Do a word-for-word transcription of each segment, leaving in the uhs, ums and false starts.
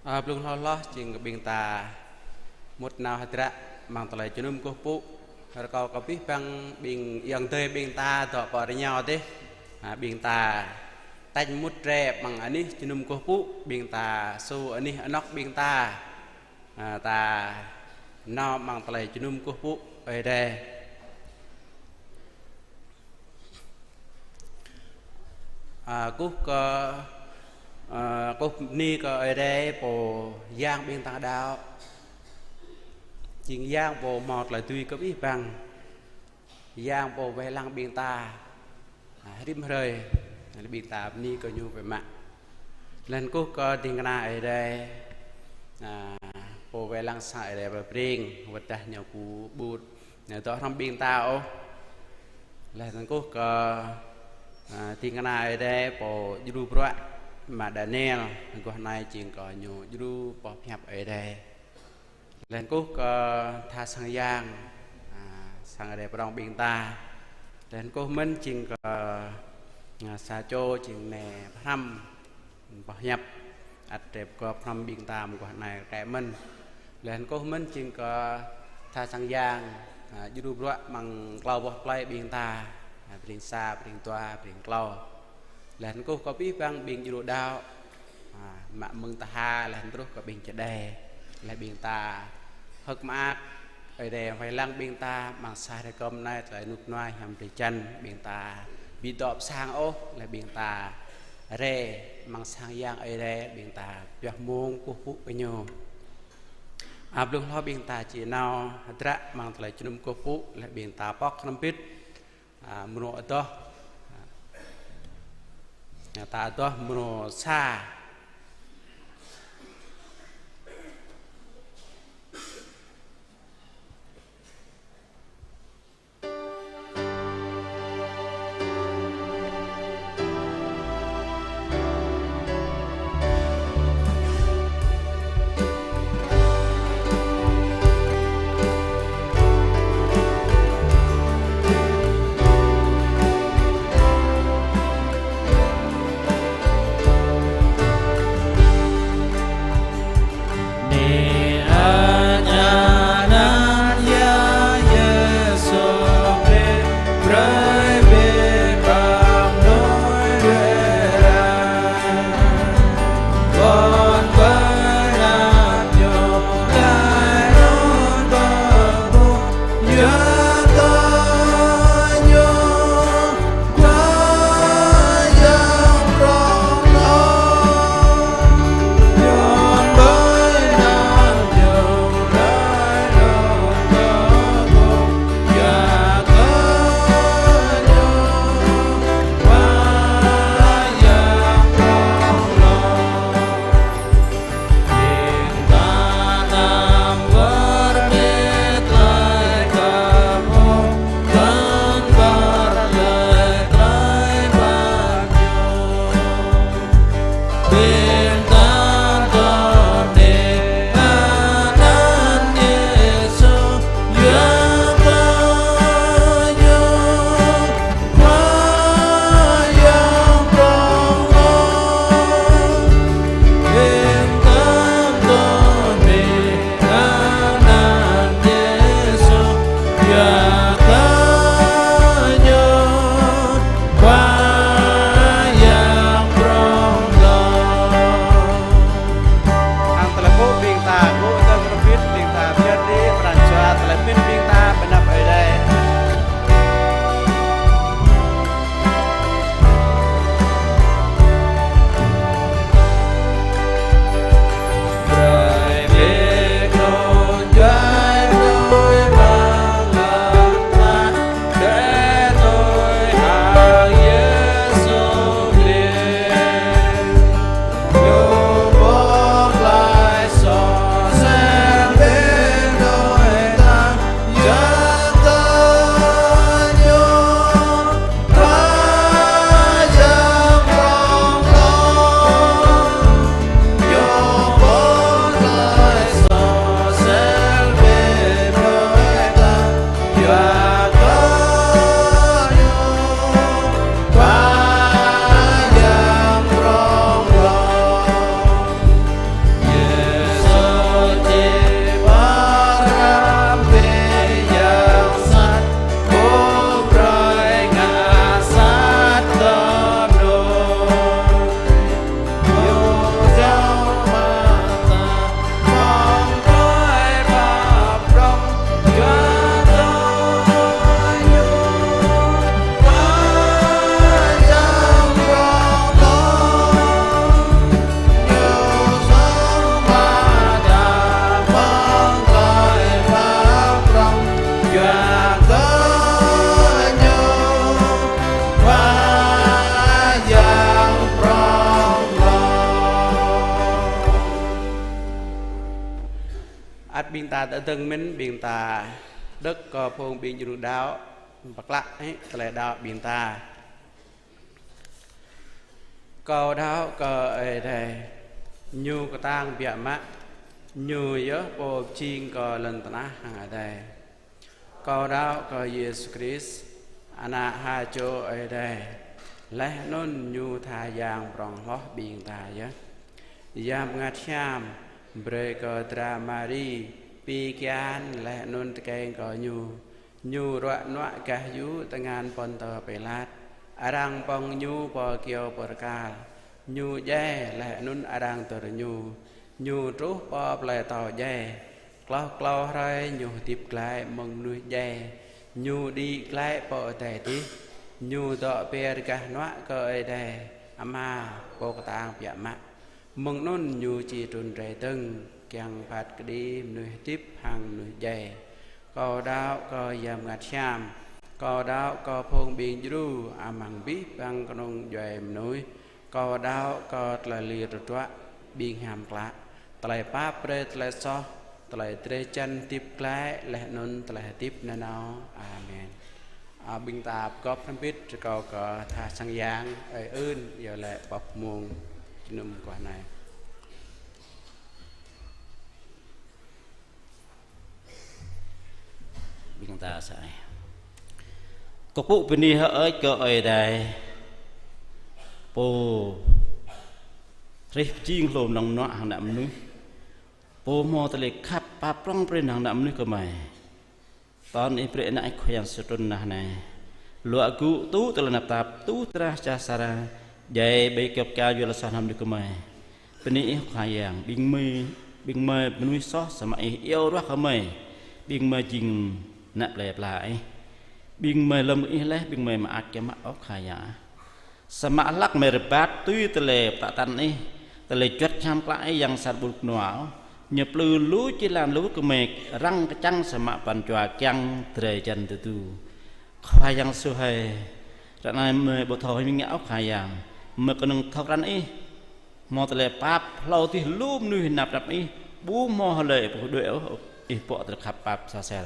Ơ, blung hloh hloh, jing kơ ƀing ta mŭt nao hơdră amăng tơlơi jơnum kơkuh pơpŭ. Rơkâo kơ abih bang ƀing ayŏng adơi ƀing ta dŏ pơ rơngiao adih. Ơ, ƀing ta tañ mŭt rai amăng anih jơnum kơkuh pơpŭ, ƀing ta su anih anŏk ƀing ta. Ơ, ta nao amăng tơlơi jơnum kơkuh pơpŭ Ơi Adai. Ơ, kơkuh kơ, ơ, kơkuh bơni kơ Ơi Adai pô Yang ƀing ta đaŏ. Jing Yang pô hmâo tơlơi dưi kơ abih bang. Yang pô wai lăng ƀing ta, ơ, rĭm hrơi, ƀing ta bơni kơ Ñu biă mă. Laih anŭn kơkuh kơ ding kơna Ơi Adai, ơ, pô wai lăng sang Ơi Adai pơ Breng, wơ̆t dah ñu pô ƀu dŏ hrŏm ƀing ta ôh. Laih anŭn kơkuh kơ, ơ, ding kơna Ơi Adai pô djru bruă, ama Daniel, guah anai jing kơ ñu djru boh pơhiăp Ơi Adai. Laih anŭn kơkuh kơ tha sang yang, ơ, sang Ơi Adai prŏng ƀing ta. Laih anŭn kơkuh mơ̆n jing kơ, ơ, sa čô jing nai pơhrăm boh hiăp, ăt rai pơgop hrŏm ƀing ta mơguah anai kĕ mơ̆n. Laih anŭn kơkuh mơ̆n jing kơ tha sang yang, ơ, djru bruă amăng klâo boh plơi ƀing ta, ơ, Breng Sa, Breng Dua, Breng Klâo. Laih anŭn kơkuh kơ abih bang ƀing djru đaŏ, ơ, mă mơ̆ng tha, laih anŭn truh kơ ƀing čơđai, laih ƀing ta hơ̆k mơak Ơi Adai wai lăng ƀing ta amăng sa hrơi kơm anai, tơlơi rơnŭk rơnua hiam drơi jăn, ƀing ta ƀu dŏ pơsang ôh, laih ƀing ta rai amăng sang yang Ơi Adai, ƀing ta pioh mông kơkuh pơpŭ kơ Ñu. Ơ, blung hloh ƀing ta či nao hơdră amăng tơlơi jơnum kơkuh pơpŭ, laih ƀing ta pŏk hrŏm hơbĭt, ơ, mrô adoh. Ơ, ta adoh mrô sa. Ƀing ta tơdơ̆ng mơ̆n, ƀing ta đŏk kơ phung ƀing djru đaŏ, pơklă hĭ tơlơi đaŏ ƀing ta. Kâo đaŏ kơ Ơi Adai, Ñu kơtang biă mă, Ñu yơh Pô pơjing kơ lŏn tơnah hăng adai. Kâo đaŏ kơ Yêsu Krist, Ană ha čô Ơi Adai, laih anŭn Ñu tha Yang prŏng hloh ƀing ta yơh. Yang Bơngăt Hiam brơi kơ dra Mari pi kian laih anŭn tơkeng kơ Ñu. Ñu ruă nuă gah yŭ tơngan Pôntơ Pilat. Arăng pŏng Ñu pơ kyâo bơrkal. Ñu djai laih anŭn arăng dơr Ñu. Ñu truh pơ plơi atâo djai. Klâo klâo hrơi Ñu hơdip glaĭ mơ̆ng mơnuih djai. Ñu đĭ glaĭ pơ adai adih. Ñu dŏ pơyơr gah hnuă kơ Ơi Adai Ama Pô kơtang biă mă. Mơ̆ng anŭn Ñu či trŭn rai dơ̆ng, kiăng phat kơđi mơnuih hơdip hăng mơnuih djai. Kâo đaŏ kơ Yang Bơngăt Hiam. Kâo đaŏ kơ phung ƀing djru amăng abih bang kơnung djuai mơnuih. Kâo đaŏ kơ tơlơi lir tơdruă ƀing hiam klă, tơlơi pap brơi tơlơi soh, tơlơi drơi jăn hơdip glaĭ laih anŭn tơlơi hơdip nanao. Amen. A, ƀing ta pơgop hrŏm hơbĭt rơkâo kơ tha sang yang ơi ưn iâu laĭ pŏk mông jơnum guah anai. Ƀing ta sa ai. Kơkuh pơpŭ bơni hơơč kơ Ơi Adai, Pô hrih pơjing hlô mơnơ̆ng hăng ană mơnuih, Pô hmâo tơlơi khăp pap prŏng prin hăng ană mơnuih gơmơi. Tơl Ih brơi Ană Ih Khua Yang Yêsu trŭn nao anai, luă gŭ tŭ tơlơi tơnap tap, tŭ drah čar sa, djai ƀơi kơyâo pơkă yua tơlơi soh ană mơnuih gơmơi. Bơni Ih Khua Yang, ƀing gơmơi, ƀing gơmơi mơnuih soh, samơ̆ Ih iâu ruah gơmơi. Ƀing gơmơi jing ană plơi pla Ih. Ƀing gơmơi lơ̆m Ih laih, ƀing gơmơi mơak kiăng mă ôh Khua Yang. Samơ̆ hlăk gơmơi rơbat tui tơlơi pơtă tăn Ih, tơlơi juăt hiam klă Ih, Yang sat ƀu rơnŭk rơnua ôh. Ñu plư lu jơlan lu gơmơi răng kơčăng samơ̆ pran jua kiăng drơi jăn tơdu. Khua Yang Yêsu hơi, ră anai gơmơi ƀu thâo hơmĭn ngă ôh Khua Yang. Gơmơi kơnơ̆ng thâo krăn Ih. Hmâo tơlơi pap hlâo adih lu mơnuih năp năp Ih, ƀu hmâo hlơi pơhơdui ôh Ih pŏk tơlơi khăp pap sa ser.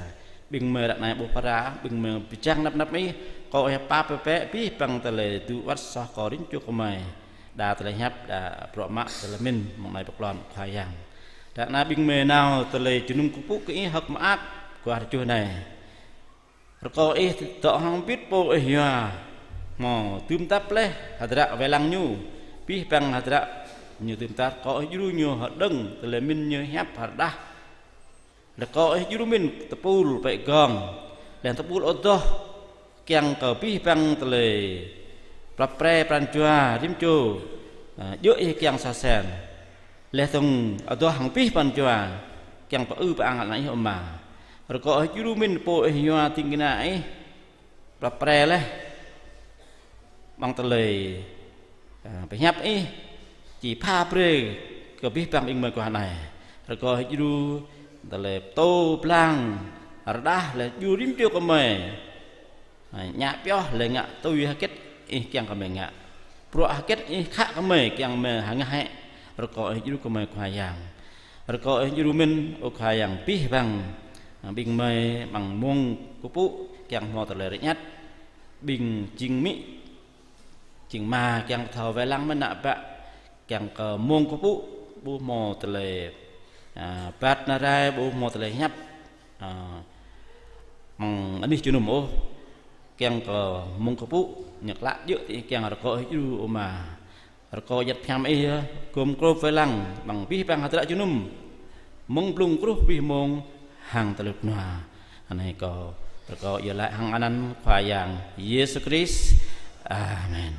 Ƀing gơmơi ră anai ƀu phara, ƀing gơmơi pơčang năp năp Ih, kâo Ih pap pơpĕ abih bang tơlơi tơdu wơ̆t soh kơ rĭm čô gơmơi. Đa tơlơi hiăp, đa bruă mă, tơlơi mĭn, mơ̆ng anai pơklŏn Khua Yang. Ră anai ƀing gơmơi nao tơlơi jơnum kơkuh pơpŭ kơ Ih hơ̆k mơak, guah tơjuh anai. Rơkâo Ih dŏ hăng bit pô Ih yua. Hmâo dưm tap laih hơdră wai lăng ñu. Abih bang hơdră ñu dưm tap, rơkâo Ih djru ñu hơđơ̆ng tơlơi mĭn ñu hiăp hơrơđah. Rơkâo Ih djru mĭn tơpul pĕ gong. Laih tơpul adoh kiăng kơ abih bang tơlơi prăp pre pran jua rĭm čô, a, djơ̆ Ih kiăng sa sen. Laih dơ̆ng adoh hăng abih pran jua kiăng pơư pơang ană Ih Ama. Rơkâo Ih djru mĭn pô Ih yua ding kơna Ih prăp pre laih. Amăng tơlơi, a, pơhiăp Ih či pha brơi kơ abih bang ƀing gơmơi guah anai. Rơkâo Ih djru tơlơi pơtô pơblang rơđah laih djru rĭm čô gơmơi. Ơ, ngă pioh laih ngă tui hơget Ih kiăng gơmơi ngă. Bruă hơget Ih khă gơmơi kiăng gơmơi hơngah hĕ. Rơkâo Ih djru gơmơi Khua Yang. Rơkâo Ih djru mĭn ơ Khua Yang abih bang, ơ, ƀing gơmơi amăng mông kơkuh pơpŭ kiăng hmâo tơlơi rơñăt. Ƀing jing amĭ, jing ama kiăng pơthâo wai lăng mơ̆n ană bă, kiăng kơ mông kơkuh pơpŭ ƀu hmâo tơlơi, a, rơbat nao rai, ƀu hmâo tơlơi hiăp, a, mơ̆ng anih jơnum ôh. Kiăng kơ mông kơkuh pơpŭ ñu klă djơ̆ tơ Ih kiăng, rơkâo Ih djru Ama. Rơkâo ayăt hiam Ih gum gôp wai lăng amăng abih bang hơdră jơnum. Mơ̆ng blung truh abih mông hăng tơlơi rơnua. Anai kâo rơkâo iâu laĭ hăng anăn Khua Yang Yêsu Krist. Amen.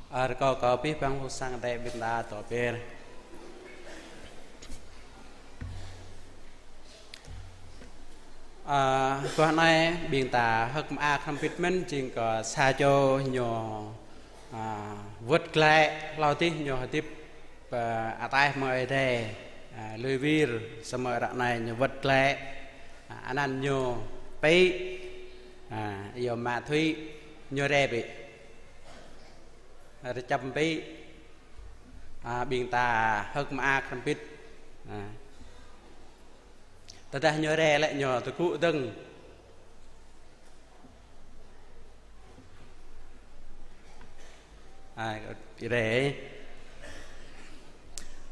Ơ, rơkâo kơ abih bang phung sang Ơi Adai ƀing ta dŏ pơr. Ơ, guah anai ƀing ta hơ̆k mơak hrŏm hơbĭt mơ̆n jing kơ sa čô ñu, ơ, wơ̆t glaĭ, hlâo adih ñu hơdip, ơ, ataih mơ̆ng Ơi Adai, ơ, lui wir, samơ̆ ră anai ñu wơ̆t glaĭ. Ơ, anăn ñu Pĭ, ơ, yua mă Thụy, ñu rai pĭ. Rơčăm pĭ. A, ƀing ta hơ̆k mơak hrŏm hơbĭt. A. Tơdah ñu rai lĕ ñu tơgŭ dơ̆ng. A, rai.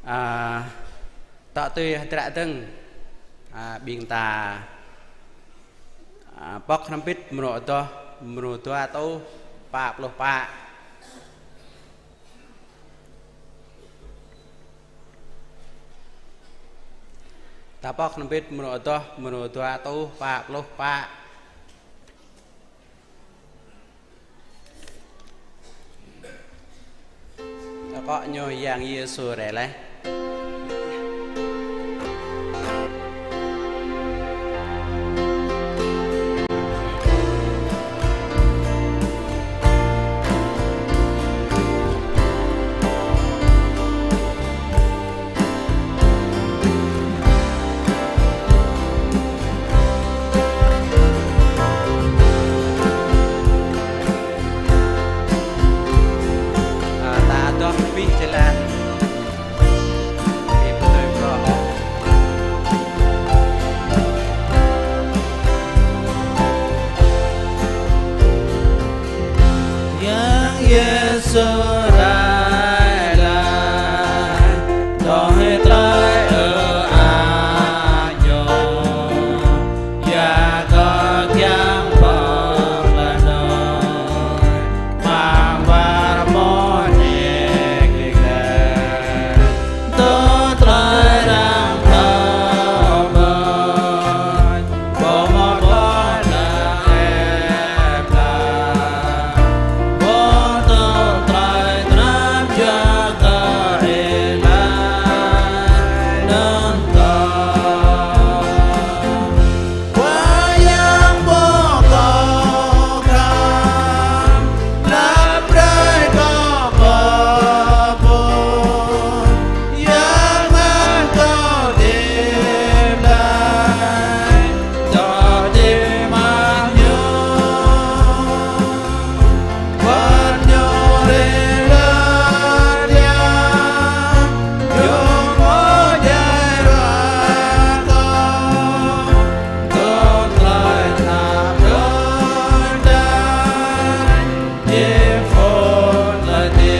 A, tŏ tui hơdră dơ̆ng. A, ƀing ta, a, pŏk hrŏm hơbĭt mrô adoh, mrô dua rơtuh pă pluh pă. Ta pŏk hrŏm hơbĭt mrô adoh, mrô dua rơtuh pă pluh pă. Akŏ ñu Yang Yêsu rai laih. A, ta adoh abih jơlan. Abih pơtui pơrŏ. Yang Yêsu rai laih, dŏ hĭ tơlơi ơ-ang ñu. Ya kơ kiăng pơk laih nui, mă war mơ̆ nik nik laih. Dŏ tơlơi arăng thâo mơ̆n, pô mơ̆ pô lăng ĕp laih. Pô tŏ tơlơi tơnap jua kơ ih laih anŭn kơh. Khua Yang pô kâo khăp, lăp brơi kơ kâo pơpŭ, Yang mơ̆n kâo hơdip glaĭ, dŏ hơdip mơ̆ng ñu. Wơ̆t ñu rai lŏn ia, ñu mơ̆ djai ruă kâo, tŭ tơlơi tơnap đôč đač, djai phŭn tơlơi hơdip.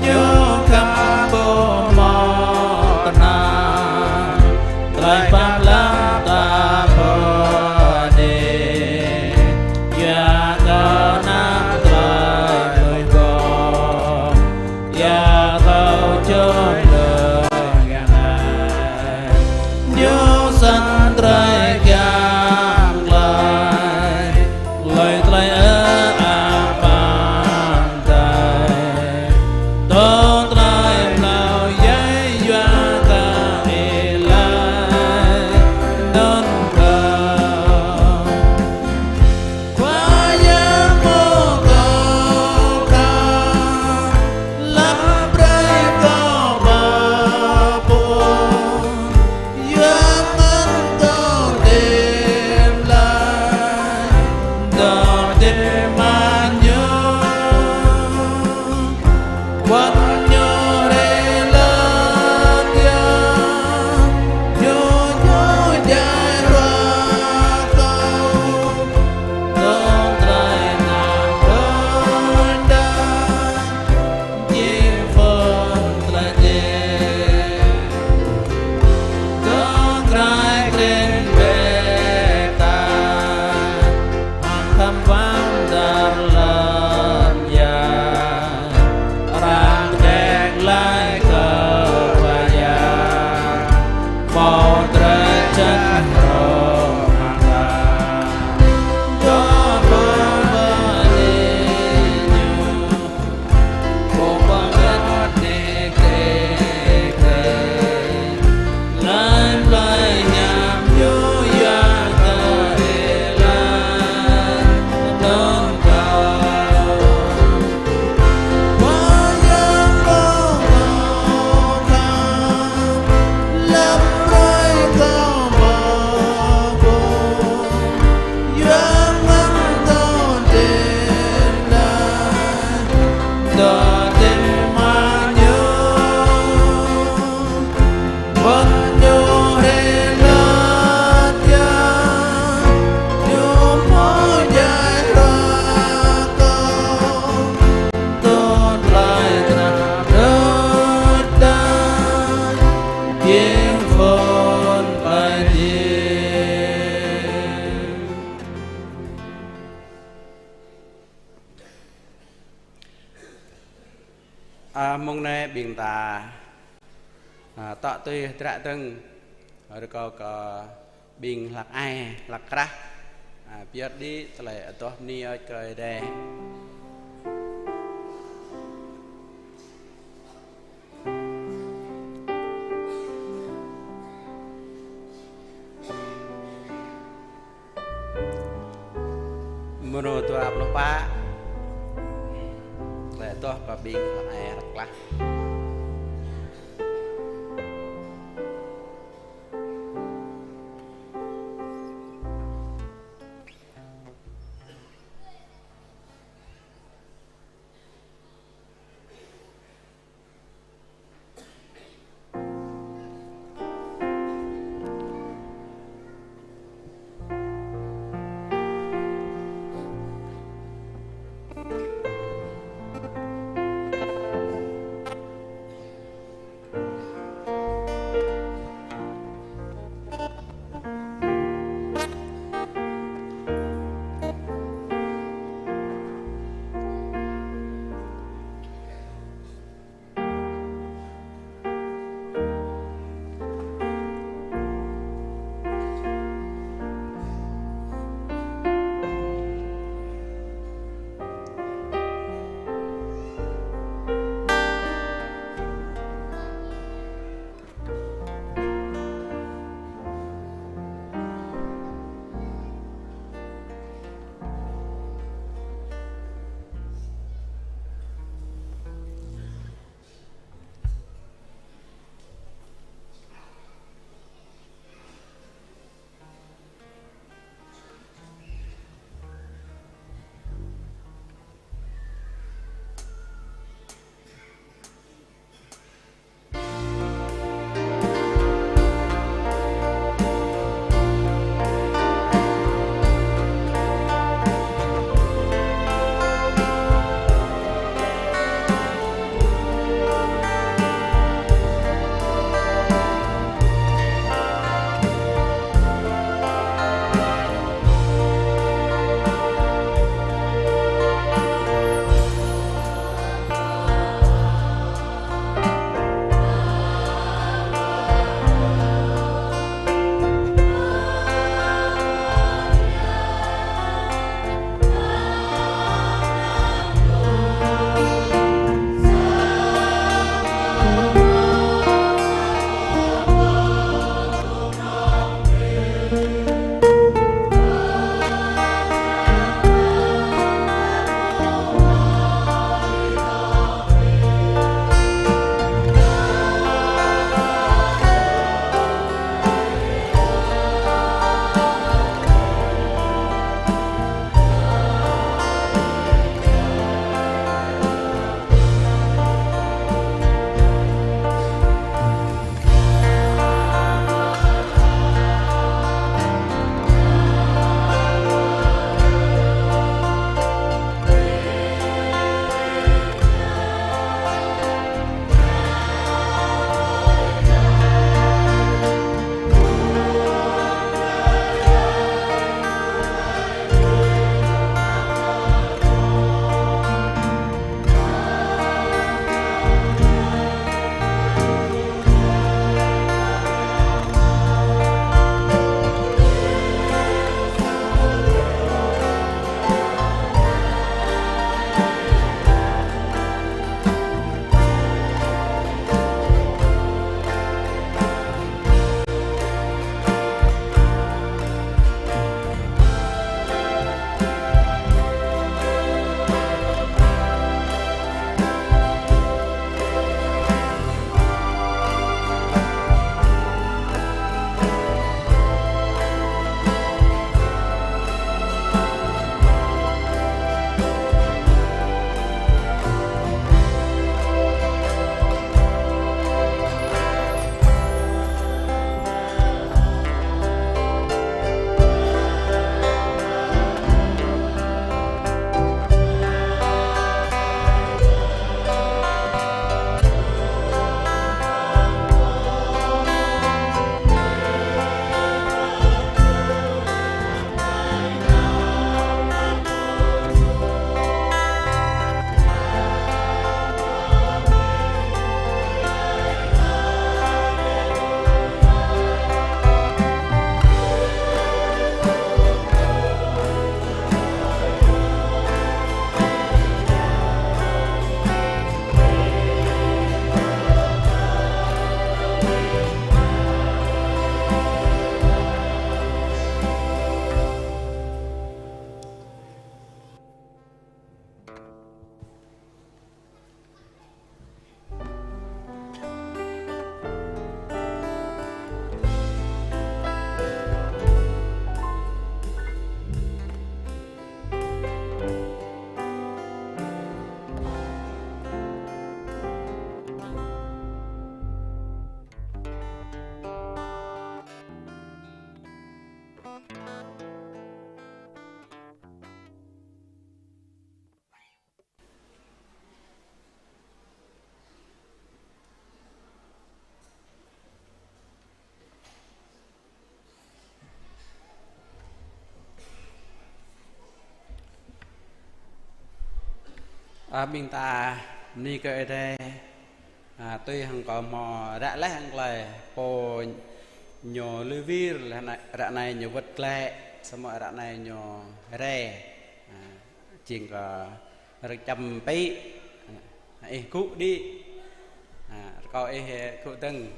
Ñu khăp ƀu hmâo tơhnal, tơlơi pap lăp ta pơđĭ, ya kơ anăp tơlơi tui pơgop, ya kơ čuh lŏn yang anai. Ñu săn drơi kiăng glaĭ, laih tơlơi ơ-ang amăng adai. Dŏ tơlơi hlâo djai yua kơ ih laih anŭn kơh. Khua Yang pô kâo khăp, lăp brơi kơ kâo pơpŭ, Yang mơ̆n kâo hơdip glaĭ, dŏ hơdip mơ̆ng ñu. Wơ̆t ñu rai lŏn ia, ñu mơ̆ djai ruă kâo, tŭ tơlơi tơnap đôč đač, djai phŭn tơlơi hơdip. Dŏ krăi kring bĕ ta, hăng khăm wang dar lŏn ia, arăng kơđek glaĭ kơ Khua Yang, hmâo drơi jăn hrŏm hăng ta. Dŏ pơbơni ñu, pô pơngăt nik nik laih. Laih plơi hiam ñu yua kơ ih laih anŭn kơh. Khua Yang pô kâo khăp, lăp brơi A, tŏ tui hơdră dơ̆ng, rơkâo kơ ƀing hlăk ai, hlăk krah, a, pơyơr đĭ tơlơi adoh bơni hơơč kơ Ơi Adai. Mrô dua pluh pă. Tơlơi adoh kơ ƀing hlăk ai hlăk krah. Ơ, ƀing ta bơni kơ Ơi Adai, ơ, tui hăng kâo hmâo ră laih hăng tơlơi pô ñu lui wir, laih anai, ră anai ñu wơ̆t glaĭ, samơ̆ ră anai ñu rai. Ơ, jing kơ rơčăm pĭ, ơ, ih gŭ đĭ, ơ, rơkâo ih gŭ dơ̆ng.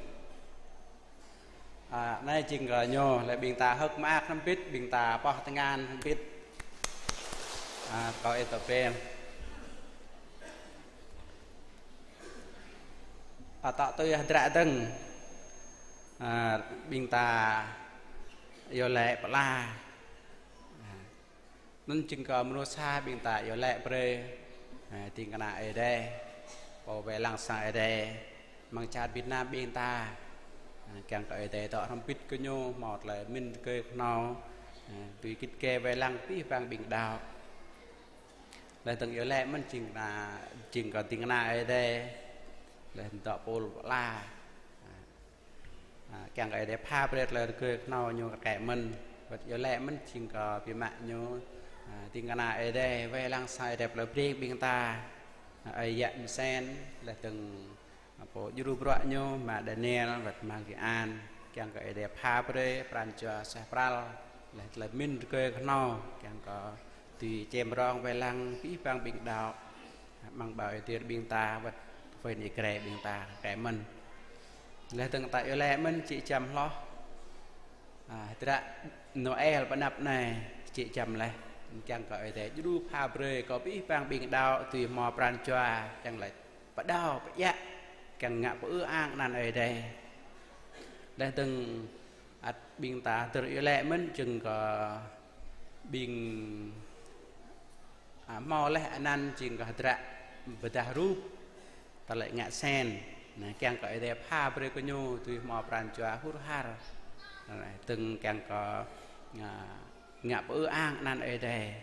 Ơ, anai jing kơ ñu, laih ƀing ta hơ̆k mơak hrŏm hơbĭt, ƀing ta pŏh tơngan hrŏm hơbĭt. Ơ, rơkâo ih tŏ pĕm. Ơ, tŏ tui hơdră dơ̆ng. Ơ, ƀing ta iâu laĭ pơala. Ơ, anŭn jing kơ mơnuih sa ƀing ta iâu laĭ brơi, ơ, ding kơna Ơi Adai, pô wai lăng sang Ơi Adai, amăng čar Việt Nam ƀing ta, ơ, kiăng kơ Ơi Adai dŏ hrŏm hơbĭt kơ ñu, hmâo tơlơi mĭn tơgơi kơhnâo, ơ, tui git gai wai lăng abih bang ƀing đaŏ. Laih dơ̆ng iâu laĭ mơ̆n jing kơ, jing kơ ding kơna Ơi Adai, laih dŏ pôl pơala. Ơ, kiăng kơ Ơi Adai pha brơi tơlơi tơgơi kơhnâo ñu kơ kĕ mơ̆n. Wơ̆t iâu laĭ mơ̆n jing kơ biă mă ñu, ơ, ding kơna Ơi Adai, wai lăng sang Ơi Adai plei Breng ƀing ta, ơ, ơi yă Mơsen, laih dơ̆ng, ơ, pô djru bruă ñu, ama Daniel, wơ̆t ama Ki An, kiăng kơ Ơi Adai pha brơi pran jua suaih pral, laih tơlơi mĭn tơgơi kơhnâo, kiăng kơ tui čem rong wai lăng abih bang ƀing đaŏ, amăng ƀao Ơi Adai ƀing ta, wơ̆t wai ni kre ƀing ta kĕ mơ̆n. Laih dơ̆ng ta iâu laĭ mơ̆n či čăm hloh, ơ, hơdră Noel pơ anăp anai či čăm laih, kiăng kơ Ơi Adai djru pha brơi kơ abih bang ƀing đaŏ tui hmâo pran jua, kiăng laĭ pơđao pơiă, kiăng ngă pơư ang anăn Ơi Adai. Laih dơ̆ng ăt ƀing ta hơdơr iâu laĭ mơ̆n jing kơ ƀing, ơ, hmâo laih anăn jing kơ hơdră pơdah rup, tơlơi ngă sen. Anai, kiăng kơ Ơi Adai pha brơi kơ ñu tui hmâo pran jua hur har. Anai, dơ̆ng kiăng kơ, ơ, ngă pơư ang anăn Ơi Adai.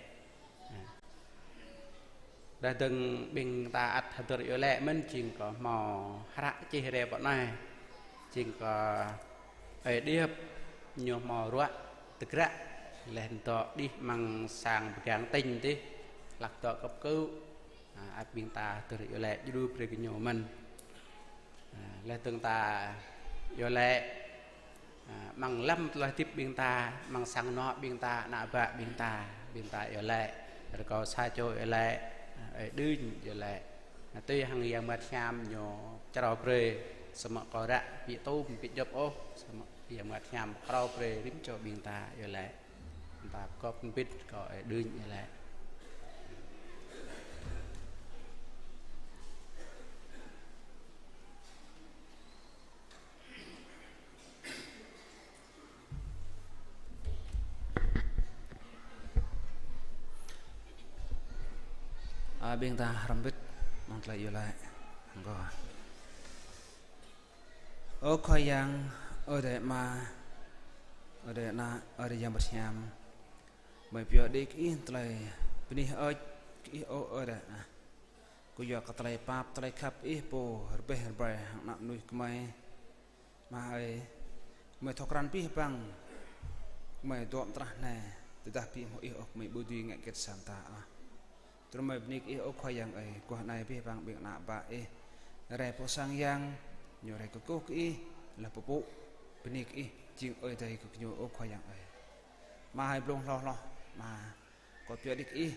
Laih dơ̆ng ƀing ta ăt hơdơr iâu laĭ mơ̆n jing kơ hmâo hră čih rai pơ anai, jing kơ Ơi Điệp ñu hmâo ruă tơgră, laih dŏ đih amăng sang pơgang tỉnh tih, hlak dŏ cấp cứu. Ơ, ăt ƀing ta hơdơr iâu laĭ djru brơi kơ ñu mơ̆n. Ơ, laih dơ̆ng ta iâu laĭ, ơ, amăng lăm tơlơi hơdip ƀing ta, amăng sang anŏ ƀing ta, ană bă ƀing ta, ƀing ta iâu laĭ, rơkâo sa čô iâu laĭ, ơ, Ơi Đưñ iâu laĭ. Ơ, tui hăng Yang Bơngăt Hiam ñu črâo brơi, samơ̆ kâo ră ƀu tŭm ƀu djŏp ôh, samơ̆ Yang Bơngăt Hiam črâo brơi rĭm čô ƀing ta iâu laĭ. Ta pơgop hơbĭt kơ Ơi Đưñ iâu laĭ. Ơ, ƀing ta hrŏm hơbĭt amăng tơlơi iâu laĭ. Hăng kâo. Ơ Khua Yang, Ơi Adai Ama, Ơi Adai Ană, Ơi Adai Yang Bơngăt Hiam. Gơmơi pơyơr đĭ kơ Ih tơlơi bơni hơơč kơ Ih, ơ Ơi Adai ah. Kơyua kơ tơlơi pap, tơlơi khăp Ih pô rơbeh rơbai hăng ană mơnuih gơmơi. Ama ơi, gơmơi thâo krăn abih bang gơmơi dŏ amăng tơnah anai, tơdah ƀu hmâo Ih ôh gơmơi ƀu dưi ngă hơget sa mơta ah. Tơdang gơmơi bơni kơ Ih, ơ Khua Yang ơi, guah anai abih bang ƀing ană bă Ih rai pơ sang yang, ñu rai kơkuh kơ Ih, laih pơpŭ bơni kơ Ih, jing Ơi Adai kơ gơñu, ơ Khua Yang ơi. Ama hơi blung hloh hloh, Ama kâo pơyơr đĭ kơ Ih,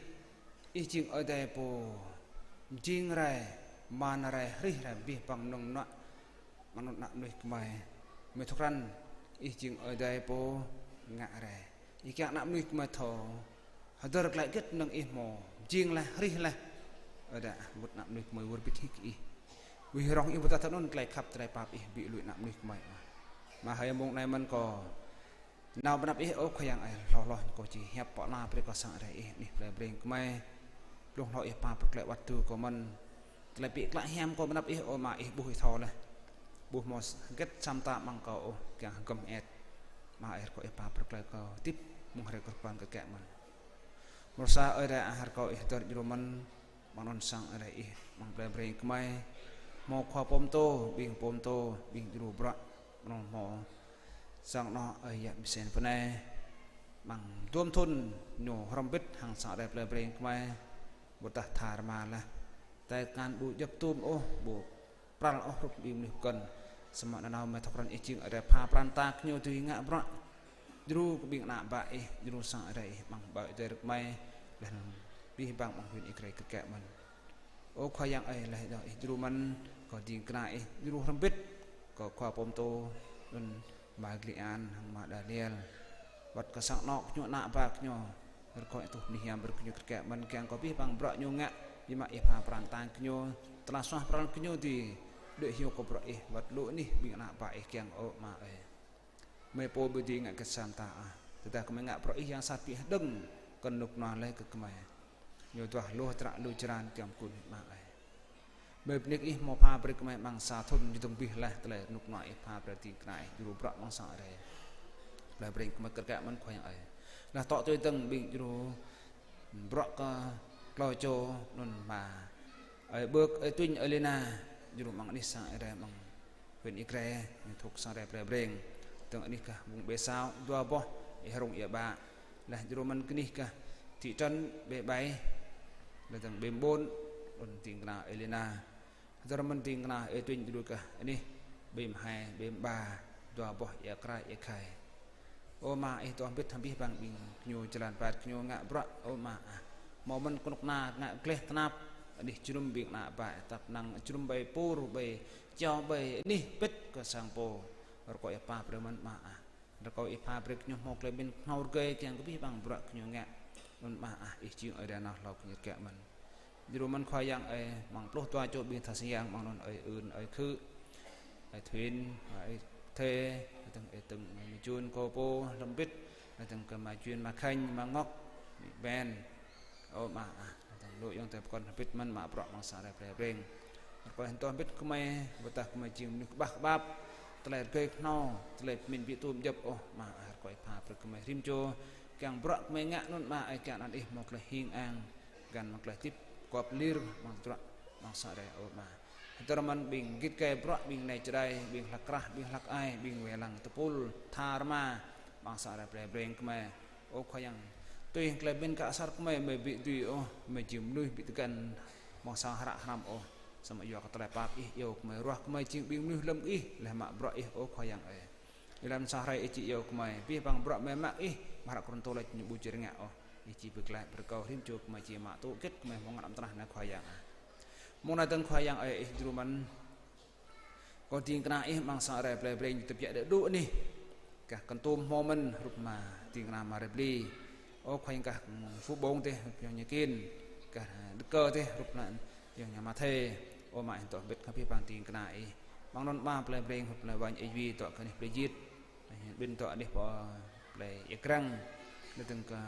Ih jing Ơi Adai pô mơjing rai, man rai, hrih rai abih bang mơnơ̆ng mơnuă, mơnơ̆ng ană mơnuih gơmơi. Gơmơi thâo krăn Ih jing Ơi Adai pô ngă rai. Ih kiăng ană mơnuih gơmơi thâo hơdơr glaĭ hơget mơnơ̆ng Ih hmâo mơjing laih, hrih laih. Ơi Adai ah, mŭt ană mơnuih gơmơi wơr bĭt hĭ kơ Ih. Wih rŏng Ih ƀôdah tơ anŭn tơlơi khăp tơlơi pap Ih ƀu lui ană mơnuih gơmơi ah. Ama hơi mông anai mơ̆n kâo nao pơ anăp Ih, ơ Khua Yang ơi, hloh hloh kâo či hiăp pơala brơi kơ sang Ơi Adai Ih, anih plei Breng gơmơi. Blung hloh Ih pap pơklaih wăt tŭ kâo mơ̆n. Tơlơi ƀu klă hiam kâo pơ anăp Ih, ơ Ama, Ih ƀuh Ih thâo laih. Ƀu hmâo hơget sa mơta amăng kâo ôh, kiăng hơgŏm hơet. Ama ơi, rơkâo Ih pap pơklaih kâo hơdip mơ̆ng hrơi kơ rơpăn kơ kĕ mơ̆n. Mrô sa Ơi Adai ah, rơkâo Ih hơdơr djru mơ̆n amăng anŭn sang Ơi Adai Ih, amăng plei Breng gơmơi. Hmâo khua pô pơtô, ƀing pô pơtô, ƀing djru bruă, amăng anŭn hmâo sang anŏ Ơi Yă Mơsen pơ anai. Amăng duăm thŭn ñu hrŏm hơbĭt hăng sang Ơi Adai plei Breng gơmơi. Ƀôdah tha rơma laih. Tơl kăn ƀu djŏp tŭm ôh, ƀu pral ôh hrup ƀing mơnuih pơkŏn. Samơ̆ nanao mơ̆ thâo krăn Ih jing Ơi Adai pha pran tang gơñu dưi ngă bruă djru kơ ƀing ană bă Ih, djru sang Ơi Adai Ih amăng ƀơi adai rơkơi mơ̆n, laih anŭn abih bang amăng huyện Ia Grai kơkă mơ̆n. Ơ Khua Yang ơi, laih dŏ Ih djru mơ̆n kơ ding kơna Ih djru hrŏm hơbĭt kơ khua pô pơtô, anŭn Ama Gli An hăng Ama Daniel. Wơ̆t kơ sang anŏ gơñu, ană bă gơñu, rơkơi Ih tuh bơni hiam brơi kơ gơñu kơkă mơ̆n, kiăng kơ abih bang bruă gơñu ngă, biă mă Ih pha pran tang gơñu, tơlơi suaih pran gơñu dưi đuaĭ hyu kơ bruă Ih, wơ̆t lu anih ƀing ană bă Ih kiăng, ơ Ama ơi. Gơmơi pô ƀu dưi ngă hơget sa mơta ah. Tơdah gơmơi ngă bruă Ih yang sat biă hơđơ̆ng kơ rơnŭk rơnua laih kơ gơmơi. Ñu duah lu hơdră lu črăn kiăng pơkŏn, Ama ơi. Gơmơi bơni kơ Ih hmâo pha brơi gơmơi amăng sa thŭn ñu dơ̆ng abih laih tơlơi rơnŭk rơnua Ih pha brơi ding kơna Ih djru bruă amăng sang Ơi Adai. Laih brơi gơmơi kơkă mơ̆n Khua Yang ơi. Laih tŏ tui dơ̆ng ƀing djru bruă kơ klâo čô anŭn Ama ơi Bơk, ơi Tuñ, ơi Lina, djru amăng anih sang Ơi Adai amăng huyện Ia Grai, ñu thâo kơ sang Ơi Adai plei Breng. Dơ̆ng anih gah vùng Ƀê Sao, dua boh, Ia Hrông, Ia Ƀă. Laih djru mơ̆n kơ anih gah thị trấn Ƀê Ƀai, laih dơ̆ng Ƀê Ƀôn, anŭn ding kơna ơi Lina. Djru mơ̆n ding kơna ơi Tuñ djru gah anih Ƀê Hai, Ƀê Ba, dua boh, Ia Kra, Ia Khai. Ơ Ama, Ih dŏ hơbĭt hăng abih bang ƀing gơñu, jơlan rơbat gơñu ngă bruă, ơ Ama ah. Hmâo mơ̆n kơnuk kơna ngă gleh tơnap, anih jơnum ƀing ană bă, tăp năng jơnum ƀơi pur, ƀơi čeo, ƀơi anih pĭt kơ sang pô. Rơkơi Ih pha brơi mơ̆n, Ama ah. Rơkơi Ih pha brơi gơñu hmâo tơlơi pơmĭn kơhnâo rơgơi kiăng kơ abih bang bruă gơñu ngă. Anŭn Ama ah, Ih jing Ơi Adai nao hlâo kơ gơñu kơkă mơ̆n. Djru mơ̆n Khua Yang ơi, amăng pluh dua čô ƀing tha sang yang, amăng anŭn ơi Ưn, ơi Khư, ơi Thuyên, ơi Thê, laih dơ̆ng ơi Tưng, ơi Mơjun, kâo pô hrŏm hơbĭt, laih dơ̆ng kơ Ama Jun, Ama Khanh, Ama Ngŏk, Mĭ Ben. Ơ Ama ah, laih dơ̆ng lu ayŏng adơi pơkŏn hrŏm hơbĭt mơ̆n mă bruă amăng sang Ơi Adai plei Breng. Rơkơi Ih dŏ hơbĭt gơmơi, ƀôdah gơmơi jing mơnuih kơƀah kơƀap, tơlơi rơgơi kơhnâo, tơlơi pơmĭn ƀu tŭm djŏp ôh, Ama ah, rơkơi Ih pha brơi gơmơi rĭm čô, kiăng bruă gơmơi ngă anŭn Ama ơi, kiăng anăn Ih hmâo tơlơi hing ang, găn mơ̆ng tơlơi hơdip gŏp lir amăng tơdruă amăng sang Ơi Adai, ơ Ama. Hơdơr mơ̆n ƀing git gai bruă, ƀing nai čơđai, ƀing hlăk krah, ƀing hlăk ai, ƀing wai lăng tơpul, tha rơma amăng sang Ơi Adai plei Breng gơmơi. Ơ Khua Yang, tui hăng tơlơi pơmĭn kơ asar gơmơi, gơmơi ƀu dưi ôh, gơmơi jing mơnuih ƀu tơgăn amăng sang hră hrăm ôh. Samơ̆ yua kơ tơlơi pap Ih iâu gơmơi, ruah gơmơi jing ƀing mơnuih lơ̆m Ih, laih mă bruă Ih, ơ Khua Yang ơi. Ih lăm sa hrơi Ih či iâu gơmơi, abih bang bruă gơmơi mă Ih, amăng hră Kôrintô laĭ ñu ƀu či rơngiă ôh. Ih či pơklaih brơi kơ rĭm čô gơmơi či mă tŭ hơget gơmơi hmâo ngă amăng tơnah anai Khua Yang ah. Mơ̆ng anai dơ̆ng Khua Yang ơi, Ih djru mơ̆n kơ ding kơna Ih amăng sang Ơi Adai plei Breng, tơbiă đơđu anih. Gah Kon Tum hmâo mơ̆n hrup mă ding kơna Ama Rebli. Ơ Khua Yang, gah Phú Bông dêh hrup ayŏng Nhơ Kin. Gah Đức Cơ dêh hrup anăn ayŏng Nhơ Mathe. Ơ Ama, Ih dŏ hơbĭt kơ abih bang ding kơna Ih. Amăng anŭn Ama, plei Breng hrup plei Wañ, Ih Wi dŏ kơ anih plei Jit. Ƀĭn dŏ anih pơ plei Ia Krăng, laih dơ̆ng kơ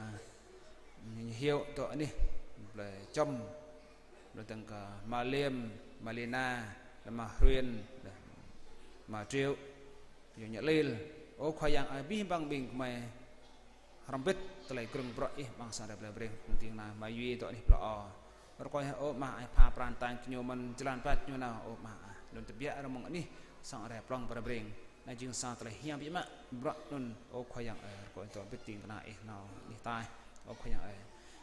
Ñu Hiêu dŏ anih plei Čŏm, laih dơ̆ng kơ Ama Liêm, Ama Lina, laih Ama Hruên, laih Ama Triệu, Yua Nhă Lil. Ơ Khua Yang ơi, abih bang ƀing gơmơi hrŏm hơbĭt tơlơi grơ̆ng bruă Ih amăng sang Ơi Adai plei Breng, ding kơna Ama Wi dŏ anih plei O. Rơkơi Ih, ơ Ama, Ih pha pran tang gơñu mơ̆n, jơlan rơbat gơñu nao, ơ Ama ah. Anŭn tơbiă rơmơ̆ng anih sang Ơi Adai plŏng plei Breng. Anai jing sa tơlơi hiam biă mă bruă anŭn, ơ Khua Yang ơi, rơkơi Ih dŏ hơbĭt ding kơna Ih nao anih ataih, ơ Khua Yang ơi.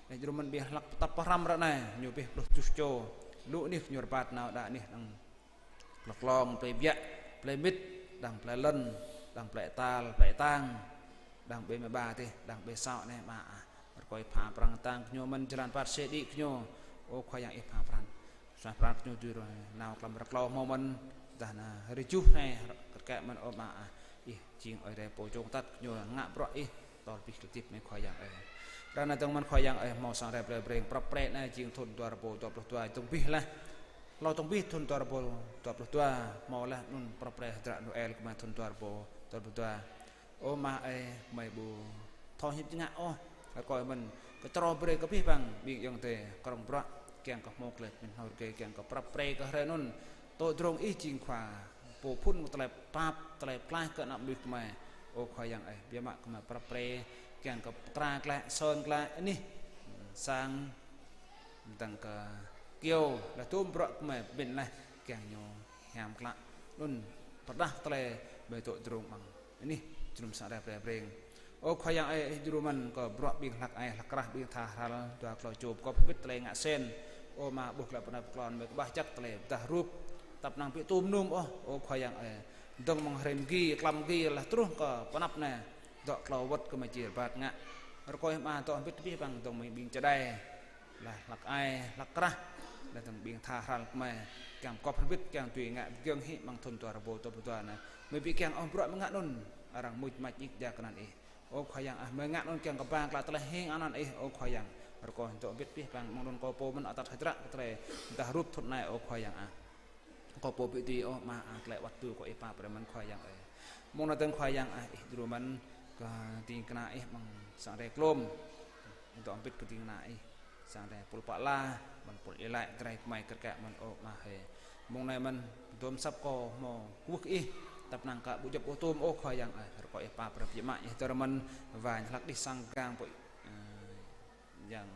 Anai djru mơ̆n ƀing hlăk pơtăp pơhrăm ră anai, ñu abih pluh tơjuh čô. Lu anih gơñu rơbat nao đa anih đang plei Klong, plei Biă, plei Mĭt, đang plei Lŏn, đang plei Tal, plei Tang, đang ƀơi Mê Ba dêh, đang ƀơi Sao anai, Ama ah. Rơkơi Ih pha pran tang gơñu mơ̆n, jơlan rơbat sĭt đĭ gơñu. Ơ Khua Yang, Ih pha pran. Suaih pran gơñu dưi nao tlam rơklâo hmâo mơ̆n, dah anai hrơi tơjuh anai kơkă mơ̆n, ơ Ama ah. Ih jing Ơi Adai pô čong tăt gơñu ngă bruă Ih, tơl abih tơlơi hơdip anai Khua Yang ơi. Ră anai dơ̆ng mơ̆n Khua Yang ơi, hmâo sang Ơi Adai plei Breng prăp pre anai jing thŭn dua rơbâo dua pluh dua dơ̆ng abih laih. Hlâo dơ̆ng abih thŭn dua rơbâo dua pluh dua, hmâo laih anŭn prăp pre hơdră Noel gơmơi thŭn dua rơbâo dua pluh dua. Ơ Ama ơi, gơmơi ƀu thâo hiăp či ngă ôh. Rơkơi mơ̆n kơčrâo brơi kơ abih bang ƀing ayŏng adơi krong bruă, kiăng kơ hmâo tơlơi pơmĭn kơhnâo rơgơi, kiăng kơ prăp pre kơ hrơi anŭn. Tơdrong Ih jing Khua pô phŭn mơ̆ng tơlơi pap, tơlơi pơklaih kơ ană mơnuih gơmơi. Ơ Khua Yang ơi, biă mă gơmơi prăp pre, kiăng kơ pơkra glaĭ, sơng glaĭ anih sang, dơ̆ng kơ kyâo, laih dôm bruă gơmơi pơmĭn laih kiăng ñu hiam klă. Anŭn pơrơđah tơlơi ƀơi tŏ drông amăng anih jơnum sang Ơi Adai plei Breng. Ơ Khua Yang ơi, Ih djru mơ̆n kơ bruă ƀing hlăk ai, hlăk krah, ƀing tha hrăl, dua klâo čô pơgop hơbĭt tơlơi ngă sen. Ơ Ama, ƀuh glaĭ pơ anai pơklŏn mơi kơƀah jăk tơlơi pơdah rup, tăp năng ƀu tŭ mơnum ôh, ơ Khua Yang ơi. Dơ̆ng mơ̆ng hrĕm gi, klăm gi, laih truh kơ pơanăp anai, dŏ klâo wơ̆t kơ mơi či rơbat ngă. Rơkâo Ama dŏ hơbĭt abih bang dơ̆ng mơ̆ng ƀing čơđai, laih hlăk ai, hlăk krah, laih dơ̆ng ƀing tha hrăl kơmơi, kiăng kŏp hơbĭt, kiăng tui ngă pơgiŏng hĭ amăng thŭn dua rơbâo dua pluh dua anai. Mơi ƀu kiăng ôh bruă mơi ngă anŭn, arăng mŭt mač ñik djă kơ anăn Ih. Ơ Khua Yang ah, mơi ngă anŭn kiăng kơƀang klă tơlơi hing anăn Ih, ơ Khua Yang. Rơkâo dŏ hơbĭt abih bang mơ̆ng anŭn kâo pô mơ̆n atăt hơdră kơ tơlơi pơdah rup thŭn anai, ơ Khua Yang ah. Kâo pô ƀu dưi ôh Ama ah, tơlơi wăt tui kơ Ih pap brơi mơ̆n Khua Yang ơi. Mơ̆ng anai dơ̆ng Khua Yang ah, Ih djru mơ̆n kơ ding kơna Ih amăng sang Rai Klôm. Dŏ hơbĭt kơ ding kơna Ih sang Rai pul pă la, mơ̆n pul ih laĭ, Rai kơmơi kơt kă mơ̆n, ơ Ama hơi. Mơ̆ng anai mơ̆n, dôm asăp kâo hmâo kwưh kơ Ih, tăp năng kơ ƀu djŏp ƀu tŭm ôh Khua Yang ơi. Rơkâo Ih pap brơi biă mă Ih dơ̆ng mơ̆n, wơ̆t hlăk đih sang gang pô, ơ, Yang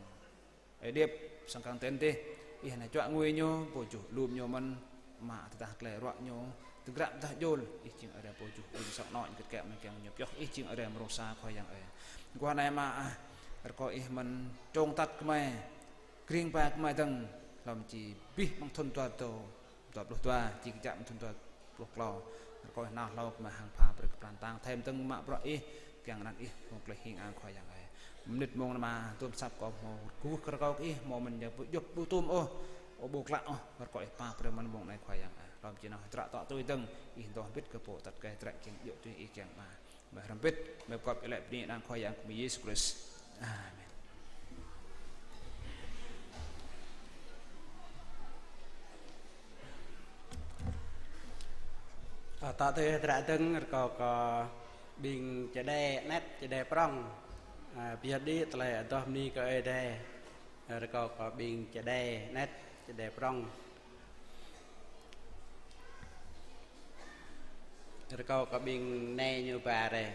Ơi Điêp, sang gang ten dih, Ih anai čuă ngui ñu, pô juh lum ñu mơ̆n, mă tơdah tơlơi ruă ñu, tơgră tơdah jol, Ih jing Ơi Adai pô juh lum sŏk anŏ ñu kơt kă mơ̆n kiăng ñu pioh, Ih jing Ơi Adai mrô sa Khua Yang ơi. Guah anai Ama ah, rơkâo Ih mơ̆n čong tăt kơmơi, kring ba kơmơi dơ̆ng, hlŏm či abih mơ̆ng thŭn dua rơbâo dua pluh dua, či kơjăp mơ̆ng thŭn dua pluh klâo. Rơkâo Ih nao hlâo kơmơi hăng pha brơi kơ pran tang, thâo mơ̆ng dơ̆ng mă bruă Ih, kiăng anăn Ih, mơ̆ng tơlơi hing ang Khua Yang ơi. Mơnit mông anai mơ̆n, dôm asăp kâo hmâo kwưh kơ rơkâo kơ Ih, hmâo mơ̆n ñu ƀu djŏp ƀu tŭm ôh, ƀu klă ôh, rơkâo Ih pap brơi mơ̆n mông anai Khua Yang ơi. Hlŏm či nao hơdră tŏ tui dơ̆ng, Ih dŏ hơbĭt kơ pô atăt kơ hơdră kiăng djŏ tui Ih kiăng Ama. Mơi hrŏm hơbĭt, mơi pơkŏp iâu laĭ bơni anăn Khua Yang kơ mơi Yêsu Krist. Amen. Ơ, tŏ tui hơdră dơ̆ng rơkâo kơ ƀing čơđai anet, čơđai prŏng. Ơ, pơyơr đĭ tơlơi adoh bơni kơ Ơi Adai. Rơkâo kơ ƀing čơđai anet, čơđai prŏng. Rơkâo kơ ƀing nai ñu ba rai.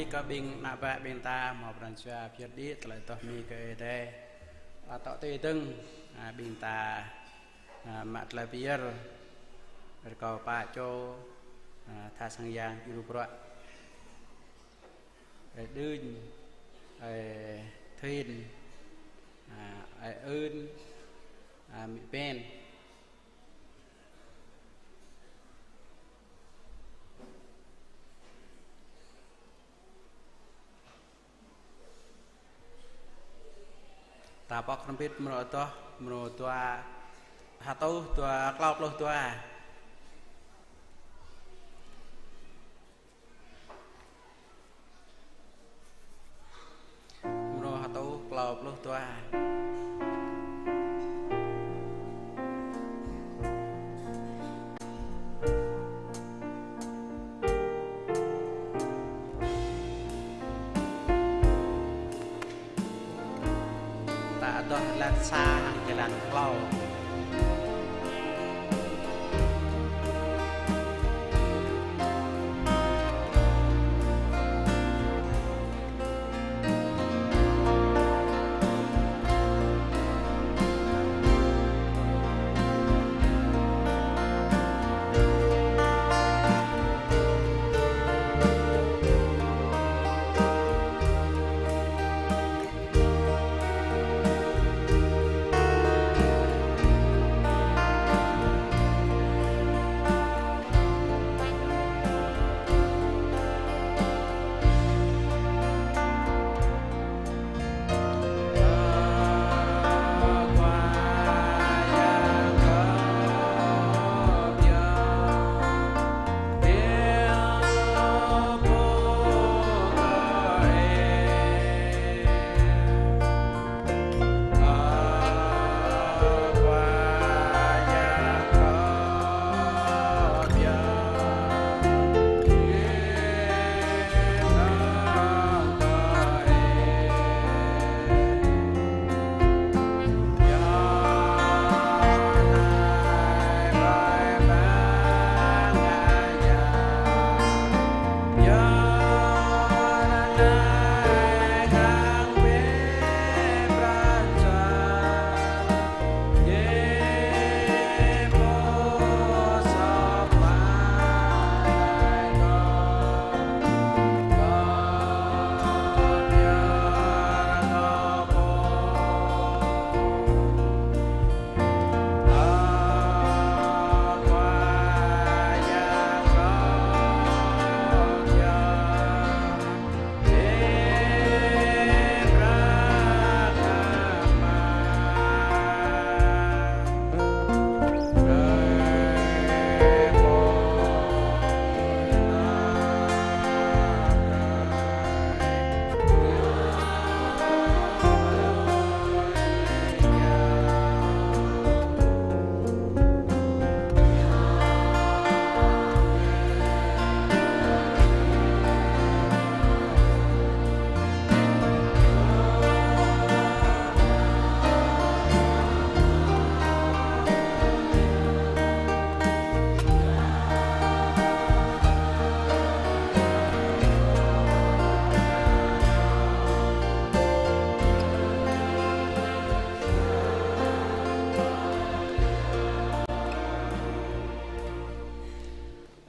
Kơ ƀing ană bă ƀing ta hmâo pran jua pơyơr đĭ tơlơi adoh bơni kơ Ơi Adai. Tơl tŏ tui dơ̆ng, a, ƀing ta, a, mă tơlơi pơyơr rơkâo pă čô, a, tha sang yang djru bruă. Ơi Đưnh, ơi Thuyên, a, ơi Ưn, a, amĭ Ben. Ta pŏk hrŏm hơbĭt mrô adoh, mrô dua, hơtuh dua, klâo pluh dua. Mrô hơtuh klâo pluh dua. Ta adoh jơlan sa hăng jơlan klâo.